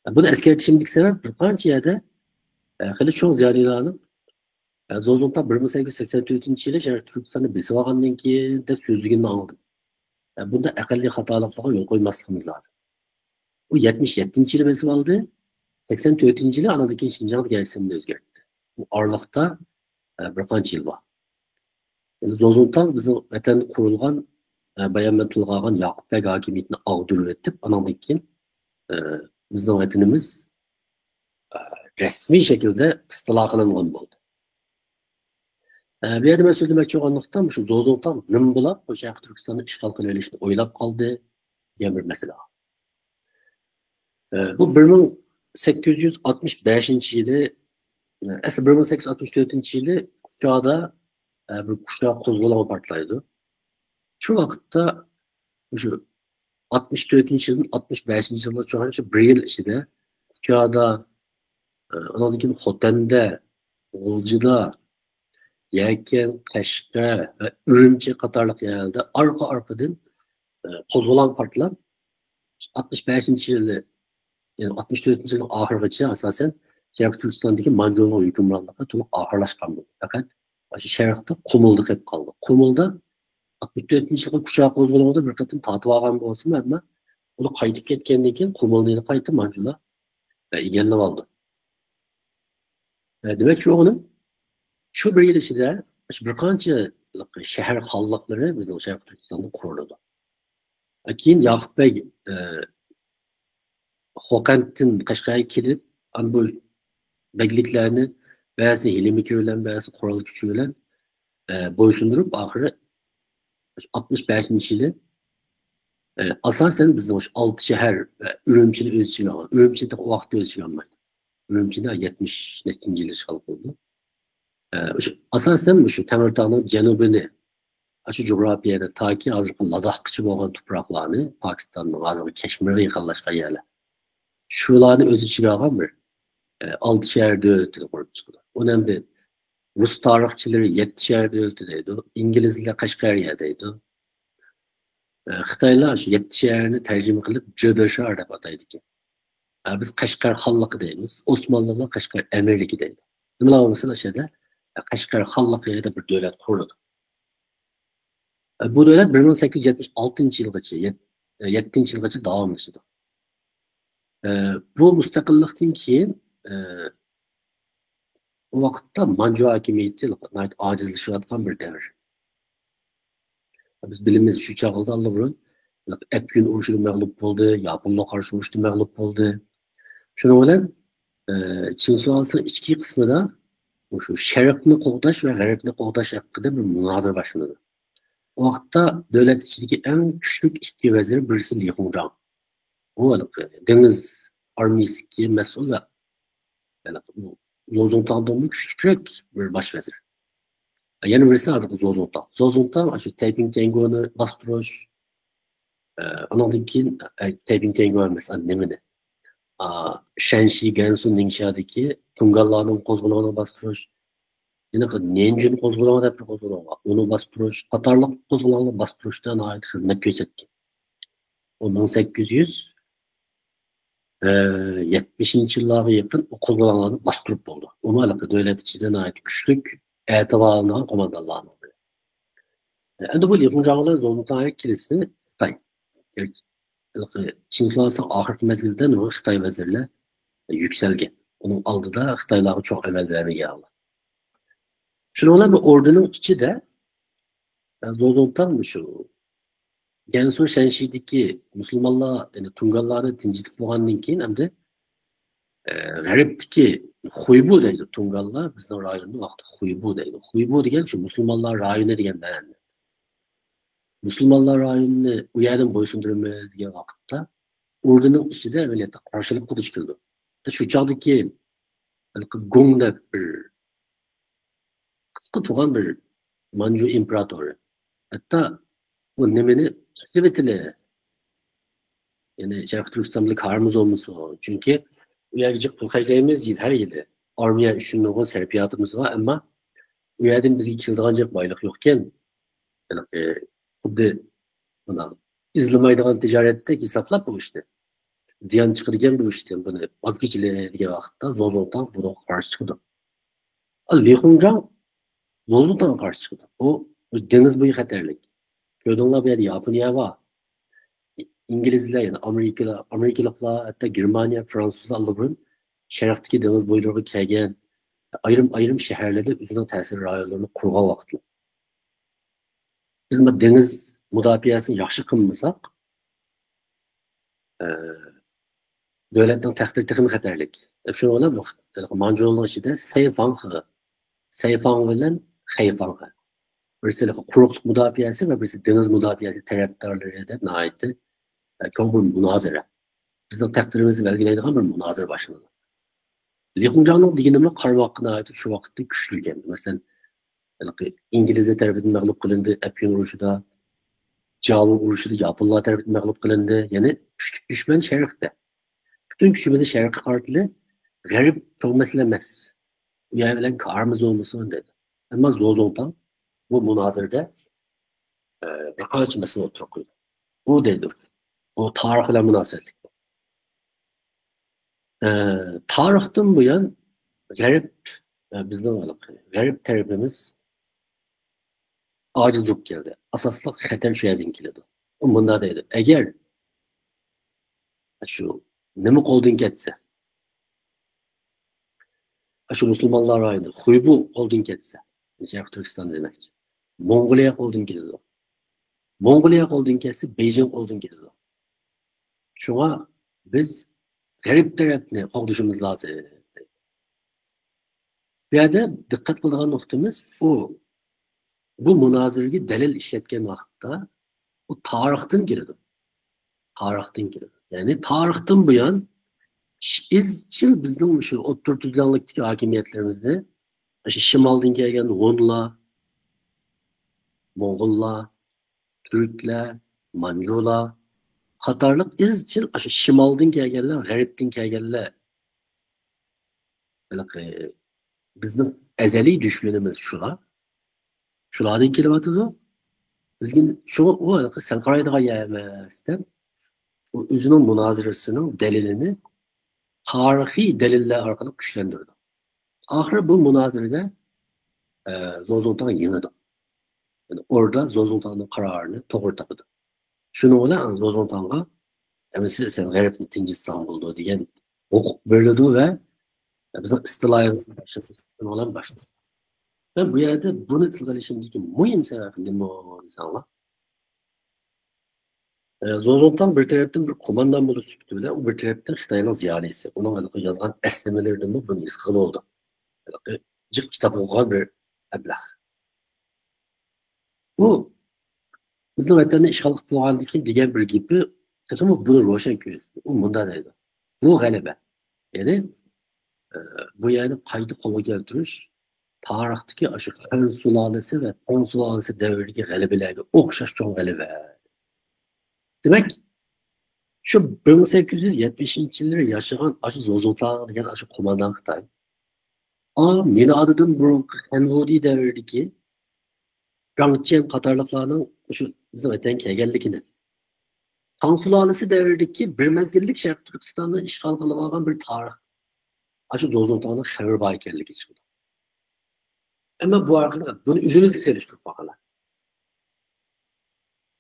ئە، بۇنى ئەسكەرتىشىمدىكى سەۋەب، بىر قانچە يەردە، ئە، خېلى چوڭ زىيالىيلارنىڭ، ئە، زوزۇڭتاڭ بىر مىڭ سەككىز يۈز سەكسەن تۆتىنچى يىلى شەرقىي تۈركىستاننى بېسىۋالغاندىن كېيىن دەپ سۆزلىگىنىنى ئاڭلىدىم. ئە، بۇنداق ئەقەللىي خاتالىقلارغا يول قويماسلىقىمىز لازىم. ئۇ يەتمىش يەتتىنچى يىلى بېسىۋالدى، سەكسەن تۆتىنچى يىلى ئانىڭدىن كېيىن شىنجاڭ دېگەن ئىسىمنى ئۆزگەرتتى. بۇ ئارىلىقتا، ئە، بىر قانچە يىل بار. زوزۇڭتاڭ بىزنىڭ ۋەتەن قۇرۇلغان، ئە، بايان مەن تىلغا ئالغان ياقۇپ بەگ ھاكىمىيىتىنى ئاغدۇرۇۋېتىپ، ئانىڭدىن كېيىن، ئە، بىزنىڭ ۋەتىنىمىز، ئە، رەسمىي شەكىلدە ئىستىلا قىلىنغان بولدى. ئە، بۇ يەردە مەن سۆزلىمەكچى بولغان نۇقتام شۇ زوزۇڭتاڭ نېمە بولاپ بۇ شەرقىي تۈركىستاننى ئىشغال قىلىۋېلىشنى ئويلاپ قالدى دېگەن بىر مەسىلە. ئە، بۇ بىر مىڭ سەككىز يۈز ئاتمىش بەشىنچى يىلى، ئە، ئەسلى بىر مىڭ سەككىز يۈز ئاتمىش تۆتىنچى يىلى كۇچادا، ئە، بىر كۇچا قوزغىلىڭى پارتلايدۇ. شۇ ۋاقىتتا شۇ ئاتمىش تۆتىنچى يىلدىن ئاتمىش بەشىنچى يىلغىچە شۇ بىر يىل ئىچىدە كۇچادا، ئە، ئانىڭدىن كېيىن خوتەندە، غۇلجىدا، يەكەن، قەشقەر ۋە ئۈرۈمچى قاتارلىق يەرلەردە ئارقا-ئارقىدىن، ئە، قوزغىلاڭ پارتلاپ، ئاتمىش بەشىنچى يىلى، يەنى ئاتمىش تۆتىنچى يىلنىڭ ئاخىرىغىچە ئاساسەن شەرقىي تۈركىستاندىكى مانجۇنىڭ ھۆكۈمرانلىقى تولۇق ئاخىرلاشقان بولدى. پەقەت شۇ شەرقتە قۇمۇلدا قېلىپ قالدى. قۇمۇلدا ئاتمىش تۆتىنچى يىلقى كۇچا قوزغىلىڭىدا بىر قېتىم تارتىۋالغان بولسىمۇ، ئەمما ئۇلار قايتىپ كەتكەندىن كېيىن قۇمۇلنى قايتا مانجۇلار ئىگىلەپ ئالدى. ئە، دېمەكچى بولغىنىم، شۇ بىر يىل ئىچىدە شۇ بىر قانچە شەھەر خانلىقلىرى بىزنىڭ شەرقىي تۈركىستاندا قۇرۇلىدۇ. ئە، كېيىن ياقۇپ بەگ، ئە، خوقەنتتىن قەشقەرگە كېلىپ، ئان بۇ بەگلىكلەرنى بەزىسى ھىيلە-مىكىر بىلەن، بەزىسى قورال كۈچى بىلەن، ئە، بويسۇندۇرۇپ، ئاخىرى ئاتمىش بەشىنچى يىلى، ئە، ئاساسەن بىزنىڭ شۇ ئالتە شەھەر ۋە ئۈرۈمچىنى ئۆز ئىچىگە ئالغان. ئۈرۈمچىنى تېخى ئۇ ۋاقىتتا ئۆز ئىچىگە ئالمايدۇ. ئۈرۈمچىنى يەتمىش نەچچىنچى يىلى ئىشغال قىلدى. ئە، شۇ، ئاساسەن مۇشۇ تەڭرىتاغنىڭ جەنۇبىنى، ئاشۇ جۇغراپىيەدە تاكى ھازىرقى لاداخقىچە بولغان تۇپراقلارنى، پاكىستاننىڭ ھازىرقى كەشمىرغا يېقىنلاشقان يەرلەر، شۇلارنى ئۆز ئىچىگە ئالغان بىر، ئە، ئالتە شەھەر دۆلىتىنى قۇرۇپ چىقىدۇ. ئۇنى ئەمدى رۇس تارىخچىلىرى يەتتە شەھەر دۆلىتى دەيدۇ، ئىنگلىزلەر قەشقەرىيە دەيدۇ. ئە، خىتايلار شۇ يەتتە شەھەرنى تەرجىمە قىلىپ جۆدېشار دەپ ئاتايدىكەن. ئە، بىز قەشقەر خانلىقى دەيمىز. ئوسمانلىلار قەشقەر ئەمىرلىكى دەيدۇ. نېمىلا بولمىسۇن، ئاشۇ يەردە، ئە، قەشقەر خانلىقى دەپ بىر دۆلەت قۇرۇلىدۇ. ئە، بۇ دۆلەت بىر مىڭ سەككىز يۈز يەتمىش ئالتىنچى يىلغىچە، يەت-، ئە، يەتتىنچى يىلغىچە داۋاملىشىدۇ. ئە، بۇ مۇستەقىللىقتىن كېيىن، ئە، ئۇ ۋاقىتتا مانجۇ ھاكىمىيىتى ناھايىتى ئاجىزلىشىۋاتقان بىر دەۋر. بىز بىلىمىز، شۇ چاغلاردا ئاللىبۇرۇن ئەپيۈن ئۇرۇشىدا مەغلۇپ بولدى، ياپونلارغا قارشى ئۇرۇشتا مەغلۇپ بولدى. شۇنىڭ بىلەن، ئە، چىن سۇڭلىسىنىڭ ئىچكى قىسمىدا مۇشۇ شەرقنى قوغداش ۋە غەربنى قوغداش ھەققىدە بىر مۇنازىرە باشلىنىدۇ. ئۇ ۋاقىتتا دۆلەت ئىچىدىكى ئەڭ كۈچلۈك ئىككى ۋەزىر، بىرسى لى خۇڭجاڭ. ئۇ ھېلىقى دېڭىز ئارمىيىسىدىكى مەسئۇل ۋە ھېلىقى زوزۇڭتاڭدىنمۇ كۈچلۈكرەك بىر باش ۋەزىر. يەنە بىرسى ھازىرقى زوزۇڭتاڭ. زوزۇڭتاڭ ئاشۇ تەيپىڭ تيەنگونى باستۇرۇش، ئە، ئۇنىڭدىن كېيىن، ئە، تەيپىڭ تيەنگو ئەمەس، ئا، نېمىنى؟ ئا، شەنشى، گەنسۇ، نىڭشيادىكى تۇڭگانلارنىڭ قوزغىلىڭىنى باستۇرۇش، يەنە نەنجۈن قوزغىلىڭى دەپ بىر قوزغىلىڭ بار، ئۇنى باستۇرۇش قاتارلىق قوزغىلاڭلارنى باستۇرۇشتا ناھايىتى خىزمەت كۆرسەتكەن. ئۇ مىڭ سەككىز يۈز يەتمىشىنچى يىللارغا يېقىن ئۇ قوزغىلاڭلارنى باستۇرۇپ بولدى. ئۇمۇ ھېلىقى دۆلەت ئىچىدە ناھايىتى كۈچلۈك، ئەتىۋارلىنىدىغان قوماندانلارنىڭ بىرى. ئەمدى بۇ لى خۇڭجاڭ بىلەن زوزۇڭتاڭ كېلىشىنى خىتاي، ھېلىقى چىن سۇڭلىسىنىڭ ئاخىرقى مەزگىلدە نۇرغۇن خىتاي ۋەزىرلەر يۈكسەلگەن. ئۇنىڭ ئالدىدا خىتايلارغا چوڭ ئەمەل بەرمىگەن ھالدا. شۇنىڭ بىلەن بۇ ئوردىنىڭ ئىچىدە، ئە، زوزۇڭتاڭ مۇشۇ گەنسۇ شەنشىدىكى مۇسۇلمانلار، يەنى تۇڭگانلارنى تىنچىتىپ بولغاندىن كېيىن، ئەمدى، ئە، غەربتىكى خۇيبۇ دەيدۇ تۇڭگانلار، بىزنىڭ رايوننىڭ ۋاقتى خۇيبۇ دەيدۇ. خۇيبۇ دېگەن شۇ مۇسۇلمانلار رايونى دېگەن مەنە. مۇسۇلمانلار رايونىنى ئۇ يەردىن بويسۇندۇرىمىز دېگەن ۋاقىتتا، ئوردىنىڭ ئىچىدە ئەمەلىيەتتە قارشىلىققا دۇچ كېلىدۇ. شۇ چاغدىكى ھېلىقى گۇڭ دەپ بىر قىسقا تۇغان بىر مانجۇ ئىمپېراتورى. ھەتتا ئۇ نېمىنى سېتىۋېتىلى، يەنى شەرقىي تۈركىستان بىلەن كارىمىز بولمىسۇن. چۈنكى ئۇ يەرگە جىق پۇل خەجلەيمىز يىل، ھەر يىلى. ئارمىيە ئۈچۈن نۇرغۇن سەرپىياتىمىز بار، ئەمما ئۇ يەردىن بىزگە كېلىدىغان جىق بايلىق يوقكەن. ھېلىقى خۇددى مانا ئىزلىمايدىغان تىجارەتتەك ھېسابلاپ بۇ ئىشنى. زىيان چىقىدىكەن بۇ ئىشتىن، بۇنى ئاز كېچىلى دېگەن ۋاقىتتا زوزۇڭتاڭ بۇنىڭغا قارشى چىقىدۇ. لى خۇڭجاڭ زوزۇڭتاڭغا قارشى چىقىدۇ. ئۇ دېڭىز بويى خەتەرلىك. كۆردۈڭلار، بۇ يەردە ياپونىيە بار. ئىنگلىزلەر، يەنى ئامېرىكىلار، ئامېرىكىلىقلار، ھەتتا گېرمانىيە، فرانسۇزلار ئاللىبۇرۇن شەرقتىكى دېڭىز بويلىرىغا كەلگەن، ئايرىم-ئايرىم شەھەرلەردە ئۆزىنىڭ تەسىر رايونلىرىنى قۇرغان ۋاقىتلار. بىز بۇ دېڭىز مۇداپىئەسىنى ياخشى قىلمىساق، ئە، دۆلەتنىڭ تەقدىرى تېخىمۇ خەتەرلىك. دەپ شۇنىڭ بىلەن بۇ مانجۇلنىڭ ئىچىدە سەيفاڭخې، سەيفاڭ بىلەن خەيفاڭخې. بىرسى قۇرۇقلۇق مۇداپىئەسى ۋە بىرسى دېڭىز مۇداپىئەسى تەرەپدارلىرى دەپ ناھايىتى، ئە، چوڭ بىر مۇنازىرە. بىزنىڭ تەقدىرىمىزنى بەلگىلەيدىغان بىر مۇنازىرە باشلىنىدۇ. لى خۇڭجاڭنىڭ دېگىنىمۇ قارىماققا ناھايىتى شۇ ۋاقىتتا كۈچلۈك ئىكەن. مەسىلەن، ھېلىقى ئىنگلىزلار تەرىپىدىن مەغلۇپ قىلىندى، ئەپيۈن ئۇرۇشىدا، جاۋۇ ئۇرۇشىدا ياپونلار تەرىپىدىن مەغلۇپ قىلىندى. يەنى كۈچلۈك دۈشمەن شەرقتە. پۈتۈن كۈچىمىزنى شەرققە قارىتىلى، غەرب چوڭ مەسىلە ئەمەس. ئۇ يەر بىلەن كارىمىز بولمىسۇن دېدى. ئەمما زوزۇڭتاڭ بۇ مۇنازىرىدە، ئە، بىر قانچە مەسىلە ئوتتۇرىغا قويدى. بۇ دەيدۇ، بۇ تارىخ بىلەن مۇناسىۋەتلىك. ئە، تارىختىن بۇيان غەرب، ئە، بىزنىڭ غەرب تەرىپىمىز ئاجىز بولۇپ كەلدى. ئاساسلىق خەتەر شۇ يەردىن كېلىدۇ. ئۇ مۇنداق دەيدۇ، ئەگەر شۇ نېمە قولدىن كەتسە، شۇ مۇسۇلمانلار رايونى خۇيبۇ قولدىن كەتسە، شەرقىي تۈركىستان دېمەكچى. موڭغۇلىيە قولدىن كېتىدۇ. موڭغۇلىيە قولدىن كەتسە، بېيجىڭ قولدىن كېتىدۇ. شۇڭا بىز غەرب تەرەپنى قوغدىشىمىز لازىم. بۇ يەردە دىققەت قىلىدىغان نۇقتىمىز ئۇ، بۇ مۇنازىرىگە دەلىل ئىشلەتكەن ۋاقىتتا ئۇ تارىختىن كېلىدۇ. تارىختىن كېلىدۇ. يەنى تارىختىن بۇيان ئىزچىل بىزنىڭ مۇشۇ ئوتتۇرا تۈزلەڭلىكتىكى ھاكىمىيەتلىرىمىزنى، مۇشۇ شىمالدىن كەلگەن ھونلار، موڭغۇللار، تۈركلەر، مانجۇلار قاتارلىق ئىزچىل ئاشۇ شىمالدىن كەلگەنلەر، غەربتىن كەلگەنلەر، ھېلىقى بىزنىڭ ئەزەلىي دۈشمىنىمىز شۇلار. شۇلاردىن كېلىۋاتىدۇ. بىزگە شۇڭا ئۇ ھېلىقى سەل قارايدىغان يەر ئەمەس دەپ، ئۇ ئۆزىنىڭ مۇنازىرىسىنىڭ دەلىلىنى تارىخىي دەلىللەر ئارقىلىق كۈچلەندۈرىدۇ. ئاخىرى بۇ مۇنازىرىدە، ئە، زوزۇڭتاڭ يېڭىدۇ. يەنى ئوردا زوزۇڭتاڭنىڭ قارارىنى توغرا تاپىدۇ. شۇنىڭ بىلەن زوزۇڭتاڭغا، ئەمىسە سەن غەربنى تىنجىتساڭ بولىدۇ دېگەن ھوقۇق بېرىلىدۇ ۋە بىزنىڭ ئىستىلاھىيەت بىلەن باشلىنىدۇ. مەن بۇ يەردە بۇنى تىلغا ئېلىشىمدىكى مۇھىم سەۋەب نېمە دېسەڭلار، ئە، زوزۇڭتاڭ بىر تەرەپتىن بىر قوماندان بولۇش سۈپىتى بىلەن، ئۇ بىر تەرەپتىن خىتاينىڭ زىيالىيسى. ئۇنىڭ ھېلىقى يازغان ئەسلىمىلىرىدىنمۇ بۇنى ھېس قىلغىلى بولىدۇ. ھېلىقى جىق كىتاب ئوقۇغان بىر ئەبلەخ. ئۇ بىزنىڭ ۋەتەننى ئىشغال قىلىپ بولغاندىن كېيىن دېگەن بىر گېپى تېخىمۇ بۇنى روشەن كۆرسىتىدۇ. ئۇ مۇنداق دەيدۇ، بۇ غەلىبە. يەنى، ئە، بۇ يەرنى قايتا قولغا كەلتۈرۈش تارىختىكى ئاشۇ خەن سۇلالىسى ۋە تاڭ سۇلالىسى دەۋرىدىكى غەلىبىلەرگە ئوخشاش چوڭ غەلىبە. دېمەك، شۇ بىر مىڭ سەككىز يۈز يەتمىشىنچى يىللىرى ياشىغان ئاشۇ زوزۇڭتاڭ دېگەن ئاشۇ قوماندان خىتاي، ئا، مىلادىدىن بۇرۇنقى خەنۋۇدى دەۋرىدىكى گاڭچيەن قاتارلىقلارنىڭ شۇ بىزنىڭ ۋەتەنگە كەلگەنلىكىنى، تاڭ سۇلالىسى دەۋرىدىكى بىر مەزگىللىك شەرقىي تۈركىستاننى ئىشغال قىلىۋالغان بىر تارىخ، ئاشۇ زوزۇڭتاڭنىڭ خەۋىرى بار ئىكەنلىكى چىقىدۇ. ئەمما بۇ ئارقىلىق بۇنى ئۆزىمىزگە سېلىشتۇرۇپ باقىلا.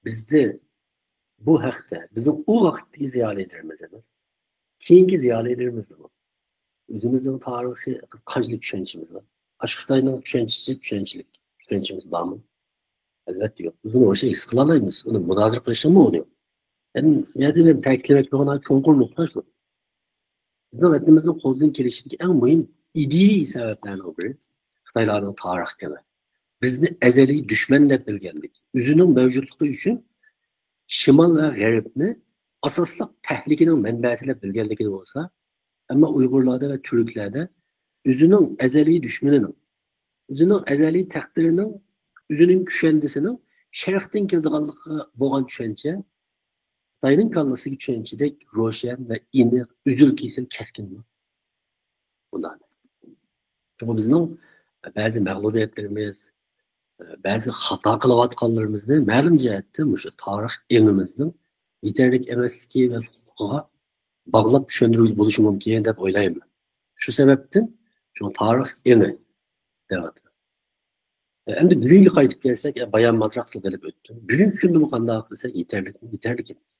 بىزدە بۇ ھەقتە بىزنىڭ ئۇ ۋاقىتتىكى زىيالىيلىرىمىز ئەمەس، كېيىنكى زىيالىيلىرىمىزنىڭ ئۆزىمىزنىڭ تارىخىي قانچىلىك چۈشەنچىمىز بار؟ ئاشۇ خىتاينىڭ چۈشەنچىسى چۈشەنچىلىك، چۈشەنچىمىز بارمۇ؟ ئەلۋەتتە يوق. بىز ئۇنى ئوشۇق ھېس قىلالايمىز. ئۇنى مۇنازىرە قىلىشنىڭمۇ ئورنى يوق. يەنى بۇ يەردە مەن تەكىتلىمەكچى بولغان چوڭقۇر نۇقتا شۇ. بىزنىڭ ۋەتىنىمىزنىڭ قولدىن كېلىشىدىكى ئەڭ مۇھىم ئىدىيىي سەۋەبلەرنىڭ بىرى خىتايلارنىڭ تارىخ ئېڭى. بىزنى ئەزەلىي دۈشمەن دەپ بىلگەنلىك، ئۆزىنىڭ مەۋجۇتلۇقى ئۈچۈن شىمال ۋە غەربنى ئاساسلىق تەھلىكىنىڭ مەنبەسى دەپ بىلگەنلىكىنى بولسا، ئەمما ئۇيغۇرلاردا ۋە تۈركلەردە ئۆزىنىڭ ئەزەلىي دۈشمىنىنىڭ، ئۆزىنىڭ ئەزەلىي تەقدىرىنىڭ، ئۆزىنىڭ كۈشەندىسىنىڭ شەرقتىن كېلىدىغانلىقىغا بولغان چۈشەنچە خىتاينىڭ كاللىسىدىكى چۈشەنچىدەك روشەن ۋە ئېنىق، ئۈزۈل-كېسىل، كەسكىنمۇ؟ بۇنداق ئەمەس. شۇڭا بىزنىڭ بەزى مەغلۇبىيەتلىرىمىز، بەزى خاتا قىلىۋاتقانلىرىمىزنى مەلۇم جەھەتتە مۇشۇ تارىخ ئېڭىمىزنىڭ يېتەرلىك ئەمەسلىكى ۋە سۇسلۇقىغا باغلاپ چۈشەندۈرگىلى بولۇشى مۇمكىن دەپ ئويلايمەن. شۇ سەۋەبتىن شۇ تارىخ ئېڭى دەۋاتىمەن. ئەمدى بۈگۈنگە قايتىپ كەلسەك، بايام ئازراق تىلغا ئېلىپ ئۆتتۈم. بۈگۈنكى كۈندىمۇ قانداق دېسەك، يېتەرلىكمۇ؟ يېتەرلىك ئەمەس.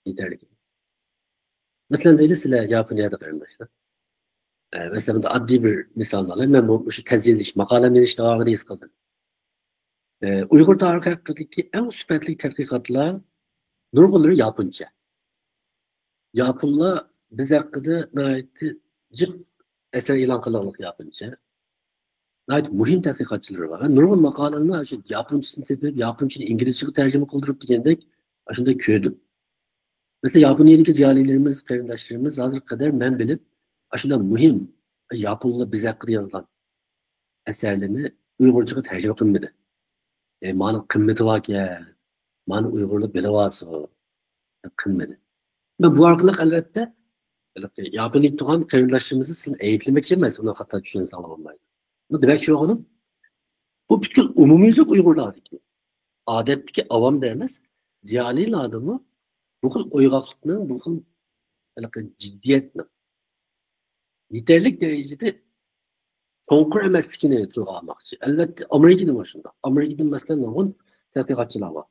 يېتەرلىك ئەمەس. مەسىلەن، دەيلى، سىلەر ياپونىيەدە قېرىنداشلار. ئە، مەسىلەن، بۇندا ئاددىي بىر مىسالنى ئالاي. مەن بۇ، مۇشۇ تەز يېزىش، ماقالە يېزىشتا ھېس قىلدىم. ئۇيغۇر تارىخى ھەققىدىكى ئەڭ سۈپەتلىك تەتقىقاتلار نۇرغۇنلىرى ياپونچە. ياپونلار بىز ھەققىدە ناھايىتى جىق ئەسەر ئېلان قىلغانلىق ياپونچە. ناھايىتى مۇھىم تەتقىقاتچىلىرى بار. ۋە نۇرغۇن ماقالىلەرنى شۇ ياپونچىسىنى تېپىپ، ياپونچىنى ئىنگلىزچىگە تەرجىمە قىلدۇرۇپ دېگەندەك، ئاشۇنداق كۆردۈم. مەسىلەن، ياپونىيەدىكى زىيالىيلىرىمىز، قېرىنداشلىرىمىز ھازىرغا قەدەر مەن بىلىپ، ئاشۇنداق مۇھىم ياپونلار بىز ھەققىدە يازغان ئەسەرلىرىنى ئۇيغۇرچىغا تەرجىمە قىلمىدى. ئەي، مانىڭ قىممىتى باركەن، مانى ئۇيغۇرلار بىلىۋالسۇن دەپ قىلمىدى. مەن بۇ ئارقىلىق، ئەلۋەتتە، ياپونىيەدە تۇرغان قېرىنداشلىرىمىزنى سىزنى ئەيىبلىمەكچى ئەمەس، ئۇنى خاتا چۈشەنسەڭلار بولمايدۇ. بۇ دېمەكچى بولغىنىم، بۇ پۈتكۈل ئومۇميۈزلۈك ئۇيغۇرلاردىكى، ئادەتتىكى ئاۋامدا ئەمەس، زىيالىيلاردىمۇ بۇ خىل ئويغاقلىقنىڭ، بۇ خىل ھېلىقى جىددىيەتنىڭ يېتەرلىك دەرىجىدە چوڭقۇر ئەمەسلىكىنى تىلغا ئالماقچى. ئەلۋەتتە، ئامېرىكىدىمۇ شۇنداق. ئامېرىكىدىن، مەسىلەن، نۇرغۇن تەتقىقاتچىلار بار.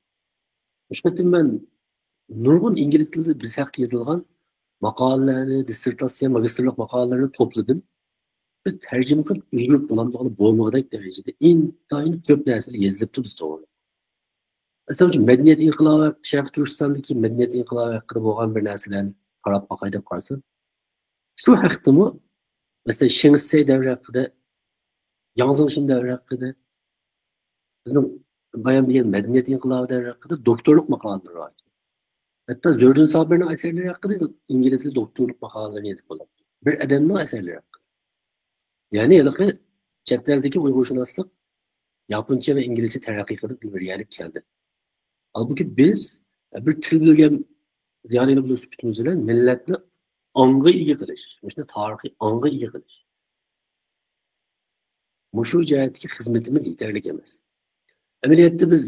مۇشۇ قېتىم مەن نۇرغۇن ئىنگلىز تىلىدا بىز ھەققىدە يېزىلغان ماقالىلەرنى، دىسسېرتاتسىيە، ماگىستىرلىق ماقالىلەرنى توپلىدىم. بىز تەرجىمە قىلىپ ئۈلگۈرۈپ بولالمىغىلى بولمىغۇدەك دەرىجىدە ئىنتايىن كۆپ نەرسىلەر يېزىلىپتۇ بىز توغرىلىق. مەسىلەن، شۇ مەدەنىيەت ئىنقىلابى، شەرقىي تۈركىستاندىكى مەدەنىيەت ئىنقىلابى ھەققىدە بولغان بىر نەرسىلەرنى قاراپ باقاي دەپ قارىسام، شۇ ھەقتىمۇ، مەسىلەن، شېڭ شىسەي دەۋرى ھەققىدە، ياڭ زېڭشىن دەۋرى ھەققىدە، بىزنىڭ بايام دېگەن مەدەنىيەت ئىنقىلابى دەۋرى ھەققىدە دوكتورلۇق ماقالىلىرى بار. ھەتتا زۆھرىدىن سابىرنىڭ ئەسەرلىرى ھەققىدە ئىنگلىزچە دوكتورلۇق ماقالىلىرىنى يېزىپ بولاتتى. بىر ئادەمنىڭ ئەسەرلىرى ھەققىدە. يەنى ھېلىقى چەت ئەلدىكى ئۇيغۇرشۇناسلىق ياپونچە ۋە ئىنگلىزچە تەرەققىي قىلىپ بىر يەرگە كەلدى. ھالبۇكى بىز بىر تىل بىلگەن زىيالىيلار بولۇش سۈپىتىمىز بىلەن مىللەتنى ئاڭغا ئىگە قىلىش، مۇشۇنداق تارىخىي ئاڭغا ئىگە قىلىش، مۇشۇ جەھەتتىكى خىزمىتىمىز يېتەرلىك ئەمەس. ئەمەلىيەتتە بىز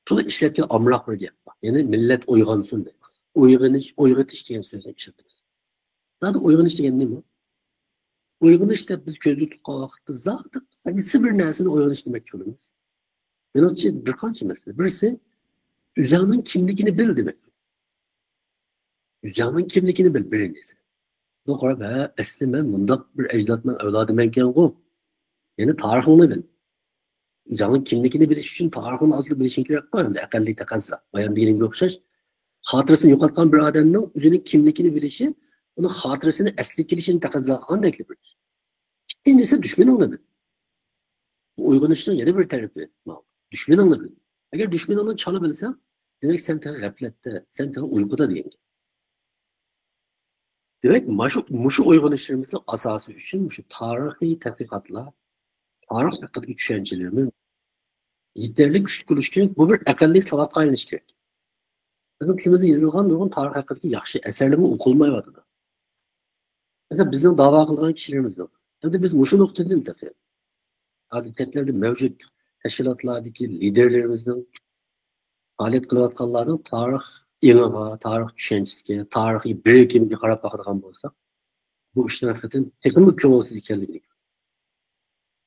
تولا ئىشلەتكەن ئامراق بىر گەپ بار. يەنى مىللەت ئويغانسۇن دەيمىز. ئويغىنىش، ئويغىتىش دېگەن سۆزنى ئىشلىتىمىز. زادى ئويغىنىش دېگەن نېمە؟ ئويغىنىش دەپ بىز كۆزدە تۇتقان ۋاقىتتا زادى قايسى بىر نەرسىنى ئويغىنىش دېمەكچى بولىمىز؟ مېنىڭچە بىر قانچە مەسىلە. بىرسى، ئۆزۈڭنىڭ كىملىكىنى بىل دېمەك. ئۆزۈڭنىڭ كىملىكىنى بىل، بىرىنچىسى. بۇ قاراپ، ھە، ئەسلى مەن مۇنداق بىر ئەجدادنىڭ ئەۋلادىمەنكەنغۇ. يەنى تارىخىڭنى بىل. ئۆزۈڭنىڭ كىملىكىنى بىلىش ئۈچۈن تارىخىڭنى ئازلا بىلىشىڭ كېرەكقۇ، ئەمدى ئەقەللىي تەقەززا. بايام دېگىنىمگە ئوخشاش، خاتىرىسىنى يوقاتقان بىر ئادەمنىڭ ئۆزىنىڭ كىملىكىنى بىلىشى، ئۇنىڭ خاتىرىسىنى ئەسلىگە كېلىشىنى تەقەززا قىلغاندەكلا بىر ئىش. ئىككىنچىسى، دۈشمىنىڭنى بىل. بۇ ئويغىنىشنىڭ يەنە بىر تەرىپى. دۈشمىنىڭنى بىل. ئەگەر دۈشمىنىڭنى چالا بىلسەڭ، دېمەك، سەن تېخى غەپلەتتە، سەن تېخى ئۇيقۇدا دېگەن گەپ. دېمەك، مۇشۇ، مۇشۇ ئويغىنىشلىرىمىزنىڭ ئاساسى ئۈچۈن مۇشۇ تارىخىي تەتقىقاتلار، تارىخ ھەققىدىكى چۈشەنچىلىرىمىز يېتەرلىك كۈچلۈك بولۇشى كېرەك. بۇ بىر ئەقەللىي ساۋاتقا ئايلىنىشى كېرەك. بىزنىڭ تىلىمىزدا يېزىلغان نۇرغۇن تارىخ ھەققىدىكى ياخشى ئەسەرلەرمۇ ئوقۇلمايۋاتىدۇ. مەسىلەن، بىزنىڭ داۋا قىلغان كىشىلىرىمىزنىڭ، ئەمدى بىز مۇشۇ نۇقتىدىن تېخى ھازىر چەت ئەلدە مەۋجۇت تەشكىلاتلاردىكى لىدېرلىرىمىزنىڭ، پائالىيەت قىلىۋاتقانلارنىڭ تارىخ ئېڭىغا، تارىخ چۈشەنچىسىگە، تارىخىي بىرىكىمىگە قاراپ باقىدىغان بولساق، بۇ ئىشنىڭ ھەقىقەتەن تېخىمۇ كۆڭۈلسىز ئىكەنلىكىنى،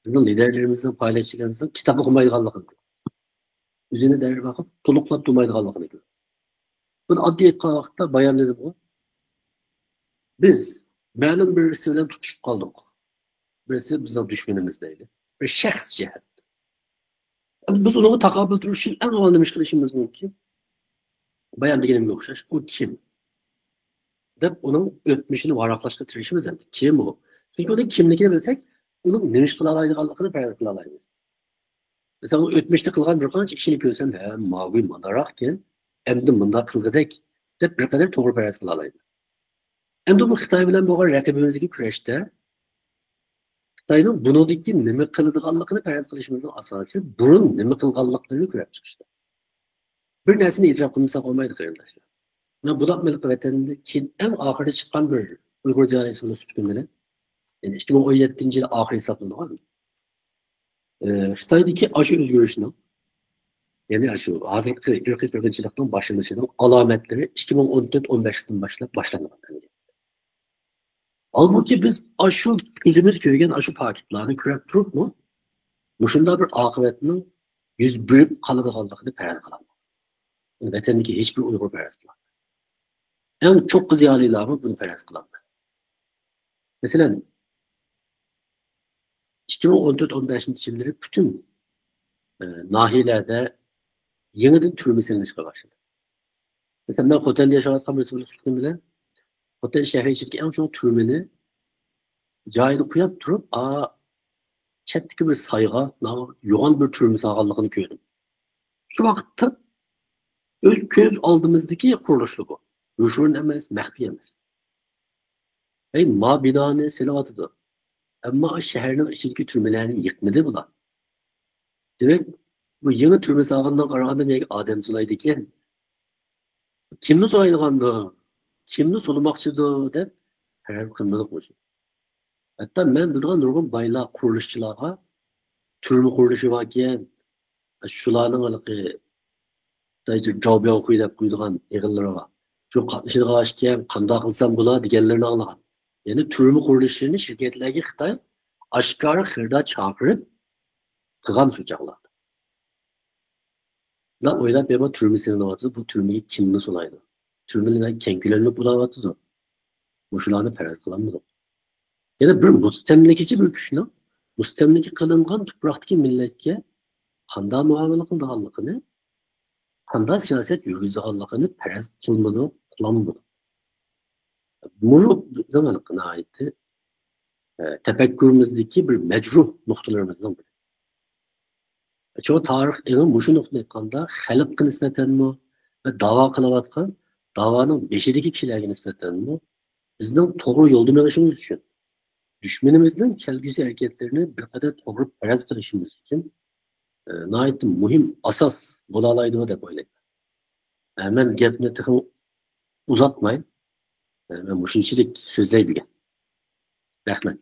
بىزنىڭ لىدېرلىرىمىزنىڭ، پائالىيەتچىلىرىمىزنىڭ كىتاب ئوقۇمايدىغانلىقىنى، ئۆزىنى دەرۋەقە تولۇقلاپ تۇرمايدىغانلىقىنى كۆرىمىز. بۇنى ئاددىي ئېيتقان ۋاقىتتا، بايام دېدىمغۇ، بىز مەلۇم بىرسى بىلەن تۇتۇشۇپ قالدۇق. بىرسى بىزنىڭ دۈشمىنىمىز دەيلى. بىر شەخس جەھەتتە. ئەمدى بىز ئۇنىڭغا تاقابىل تۇرۇش ئۈچۈن ئەڭ ئاۋۋال نېمە ئىش قىلىشىمىز مۇمكىن؟ بايام دېگىنىمگە ئوخشاش، ئۇ كىم؟ دەپ ئۇنىڭ ئۆتمۈشىنى ۋاراقلاشقا تىرىشىمىز ئەمدى. كىم ئۇ؟ چۈنكى ئۇنىڭ كىملىكىنى بىلسەك، ئۇنىڭ نېمە ئىش قىلالايدىغانلىقىنى پەرەز قىلالايمىز. مىسالغا، ئۆتمۈشتە قىلغان بىر قانچە ئىشىنى كۆرسەم، ھە، ماۋۇ مۇنداقراقكەن، ئەمدى مۇنداق قىلغۇدەك، دەپ بىر قەدەر توغرا پەرەز قىلالايمەن. ئەمدى بۇ خىتاي بىلەن بولغان رەقىبىمىزدىكى كۈرەشتە خىتاينىڭ بۇنىڭدىكى نېمە قىلىدىغانلىقىنى پەرەز قىلىشىمىزنىڭ ئاساسى بۇرۇن نېمە قىلغانلىقلىرىنى كۆرۈپ چىقىشتا. بىر نەرسىنى ئېتىراپ قىلمىساق بولمايدۇ، قېرىنداشلار. مەن بۇلاپ مېلىقى ۋەتەندىن كېيىن ئەڭ ئاخىرىدا چىققان بىر ئۇيغۇر زىيالىيسى بولۇش سۈپىتىم بىلەن، يەنى ئىككى مىڭ ئون يەتتىنچى يىل ئاخىرى ھېسابلىنىدىغان، ئى، خىتايدىكى ئاشۇ ئۆزگىرىشنىڭ، يەنى ئاشۇ ھازىرقى ئىرقىي قىرغىنچىلىقنىڭ باشلىنىشىنىڭ ئالامەتلىرى ئىككى مىڭ ئون تۆت ئون بەشتىن باشلاپ باشلانغان. ھالبۇكى، بىز ئاشۇ كۆزىمىز كۆرگەن ئاشۇ پاكىتلارنى كۆرۈپ تۇرۇپمۇ، مۇشۇنداق بىر ئاقىۋەتنىڭ يۈز بېرىپ قالىدىغانلىقىنى پەرەز قىلالمىدۇق. ۋەتەندىكى ھېچبىر ئۇيغۇر پەرەز قىلالمىدى. ئەڭ چوققا زىيالىيلارمۇ بۇنى پەرەز قىلالمىدى. مەسىلەن، ئىككى مىڭ ئون تۆت ئون بەشىنچى يىللىرى پۈتۈن ئە، ناھىيەلەردە يېڭىدىن تۈرمە سېلىنىشقا باشلىدى. مەسىلەن، مەن خوتەندە ياشاۋاتقان بىرسى بولۇپ چىققىنىم بىلەن، خوتەن شەھىرى ئىچىدىكى ئەڭ چوڭ تۈرمىنى جايىدا قويۇپ تۇرۇپ، ئا، چەتتىكى بىر سايغا يوغان بىر تۈرمە سالغانلىقىنى كۆردۈم. شۇ ۋاقىتتا ئۆز كۆز ئالدىمىزدىكى قۇرۇلۇشلا بۇ. يوشۇرۇن ئەمەس، مەخپىي ئەمەس. ھەي، ما بىنانى سېلىۋاتىدۇ. ئەمما شەھەرنىڭ ئىچىدىكى تۈرمىلەرنى يىقمىدى بۇلار. دېمەك، بۇ يېڭى تۈرمە سالغانلىقىغا قارىغاندا نېمىگە ئادەم سولايدىكەن؟ كىمنى سولايدىغاندۇ؟ كىمنى سولىماقچىدۇ دەپ پەرەز قىلمىدۇق مۇشۇ. ھەتتا مەن بىلىدىغان نۇرغۇن بايلار قۇرۇلۇشچىلارغا تۈرمە قۇرۇلۇشى باركەن، شۇلارنىڭ ھېلىقى جاۋبياۋخۇي دەپ قويىدىغان يىغىنلىرىغا شۇ قاتنىشىدىغان ئىكەن، قانداق قىلسام بولا دېگەنلىرىنى ئاڭلىغان. يەنى تۈرمە قۇرۇلۇشىنى شىركەتلەرگە خىتاي ئاشكارا خېرىدار چاقىرىپ قىلغان شۇ چاغلاردا. مەن ئويلاپ بېرىمەن، تۈرمە سېلىنىۋاتىدۇ، بۇ تۈرمىگە كىمنى سولايدۇ؟ تۈرمىلەر كەڭ كۆلەملىك بولۇۋاتىدۇ. مۇشۇلارنى پەرەز قىلالمىدۇق. يەنە بىر مۇستەملىكىچى بىر كۈچنىڭ مۇستەملىكە قىلىنغان تۇپراقتىكى مىللەتكە قانداق مۇئامىلە قىلىدىغانلىقىنى، قانداق سىياسەت يۈرگۈزىدىغانلىقىنى پەرەز قىلمىدۇق، قىلالمىدۇق. مۇشۇ بىزنىڭ ناھايىتى، ئە، تەپەككۇرىمىزدىكى بىر مەجرۇھ نۇقتىلىرىمىزنىڭ بىرى. شۇڭا تارىخ ئېڭى مۇشۇ نۇقتىنى ئېيتقاندا، خەلققە نىسبەتەنمۇ ۋە داۋا قىلىۋاتقان داۋانىڭ بېشىدىكى كىشىلەرگە نىسبەتەنمۇ بىزنىڭ توغرا يولدا مېڭىشىمىز ئۈچۈن، دۈشمىنىمىزنىڭ كەلگۈسى ھەرىكەتلىرىنى بىر قەدەر توغرا پەرەز قىلىشىمىز ئۈچۈن، ئە، ناھايىتى مۇھىم ئاساس بولالايدۇ دەپ ئويلايمەن. ئە، مەن گەپنى تېخىمۇ ئۇزارتماي، ئە، مەن مۇشۇنچىلىك سۆزلەي بۈگۈن. رەھمەت.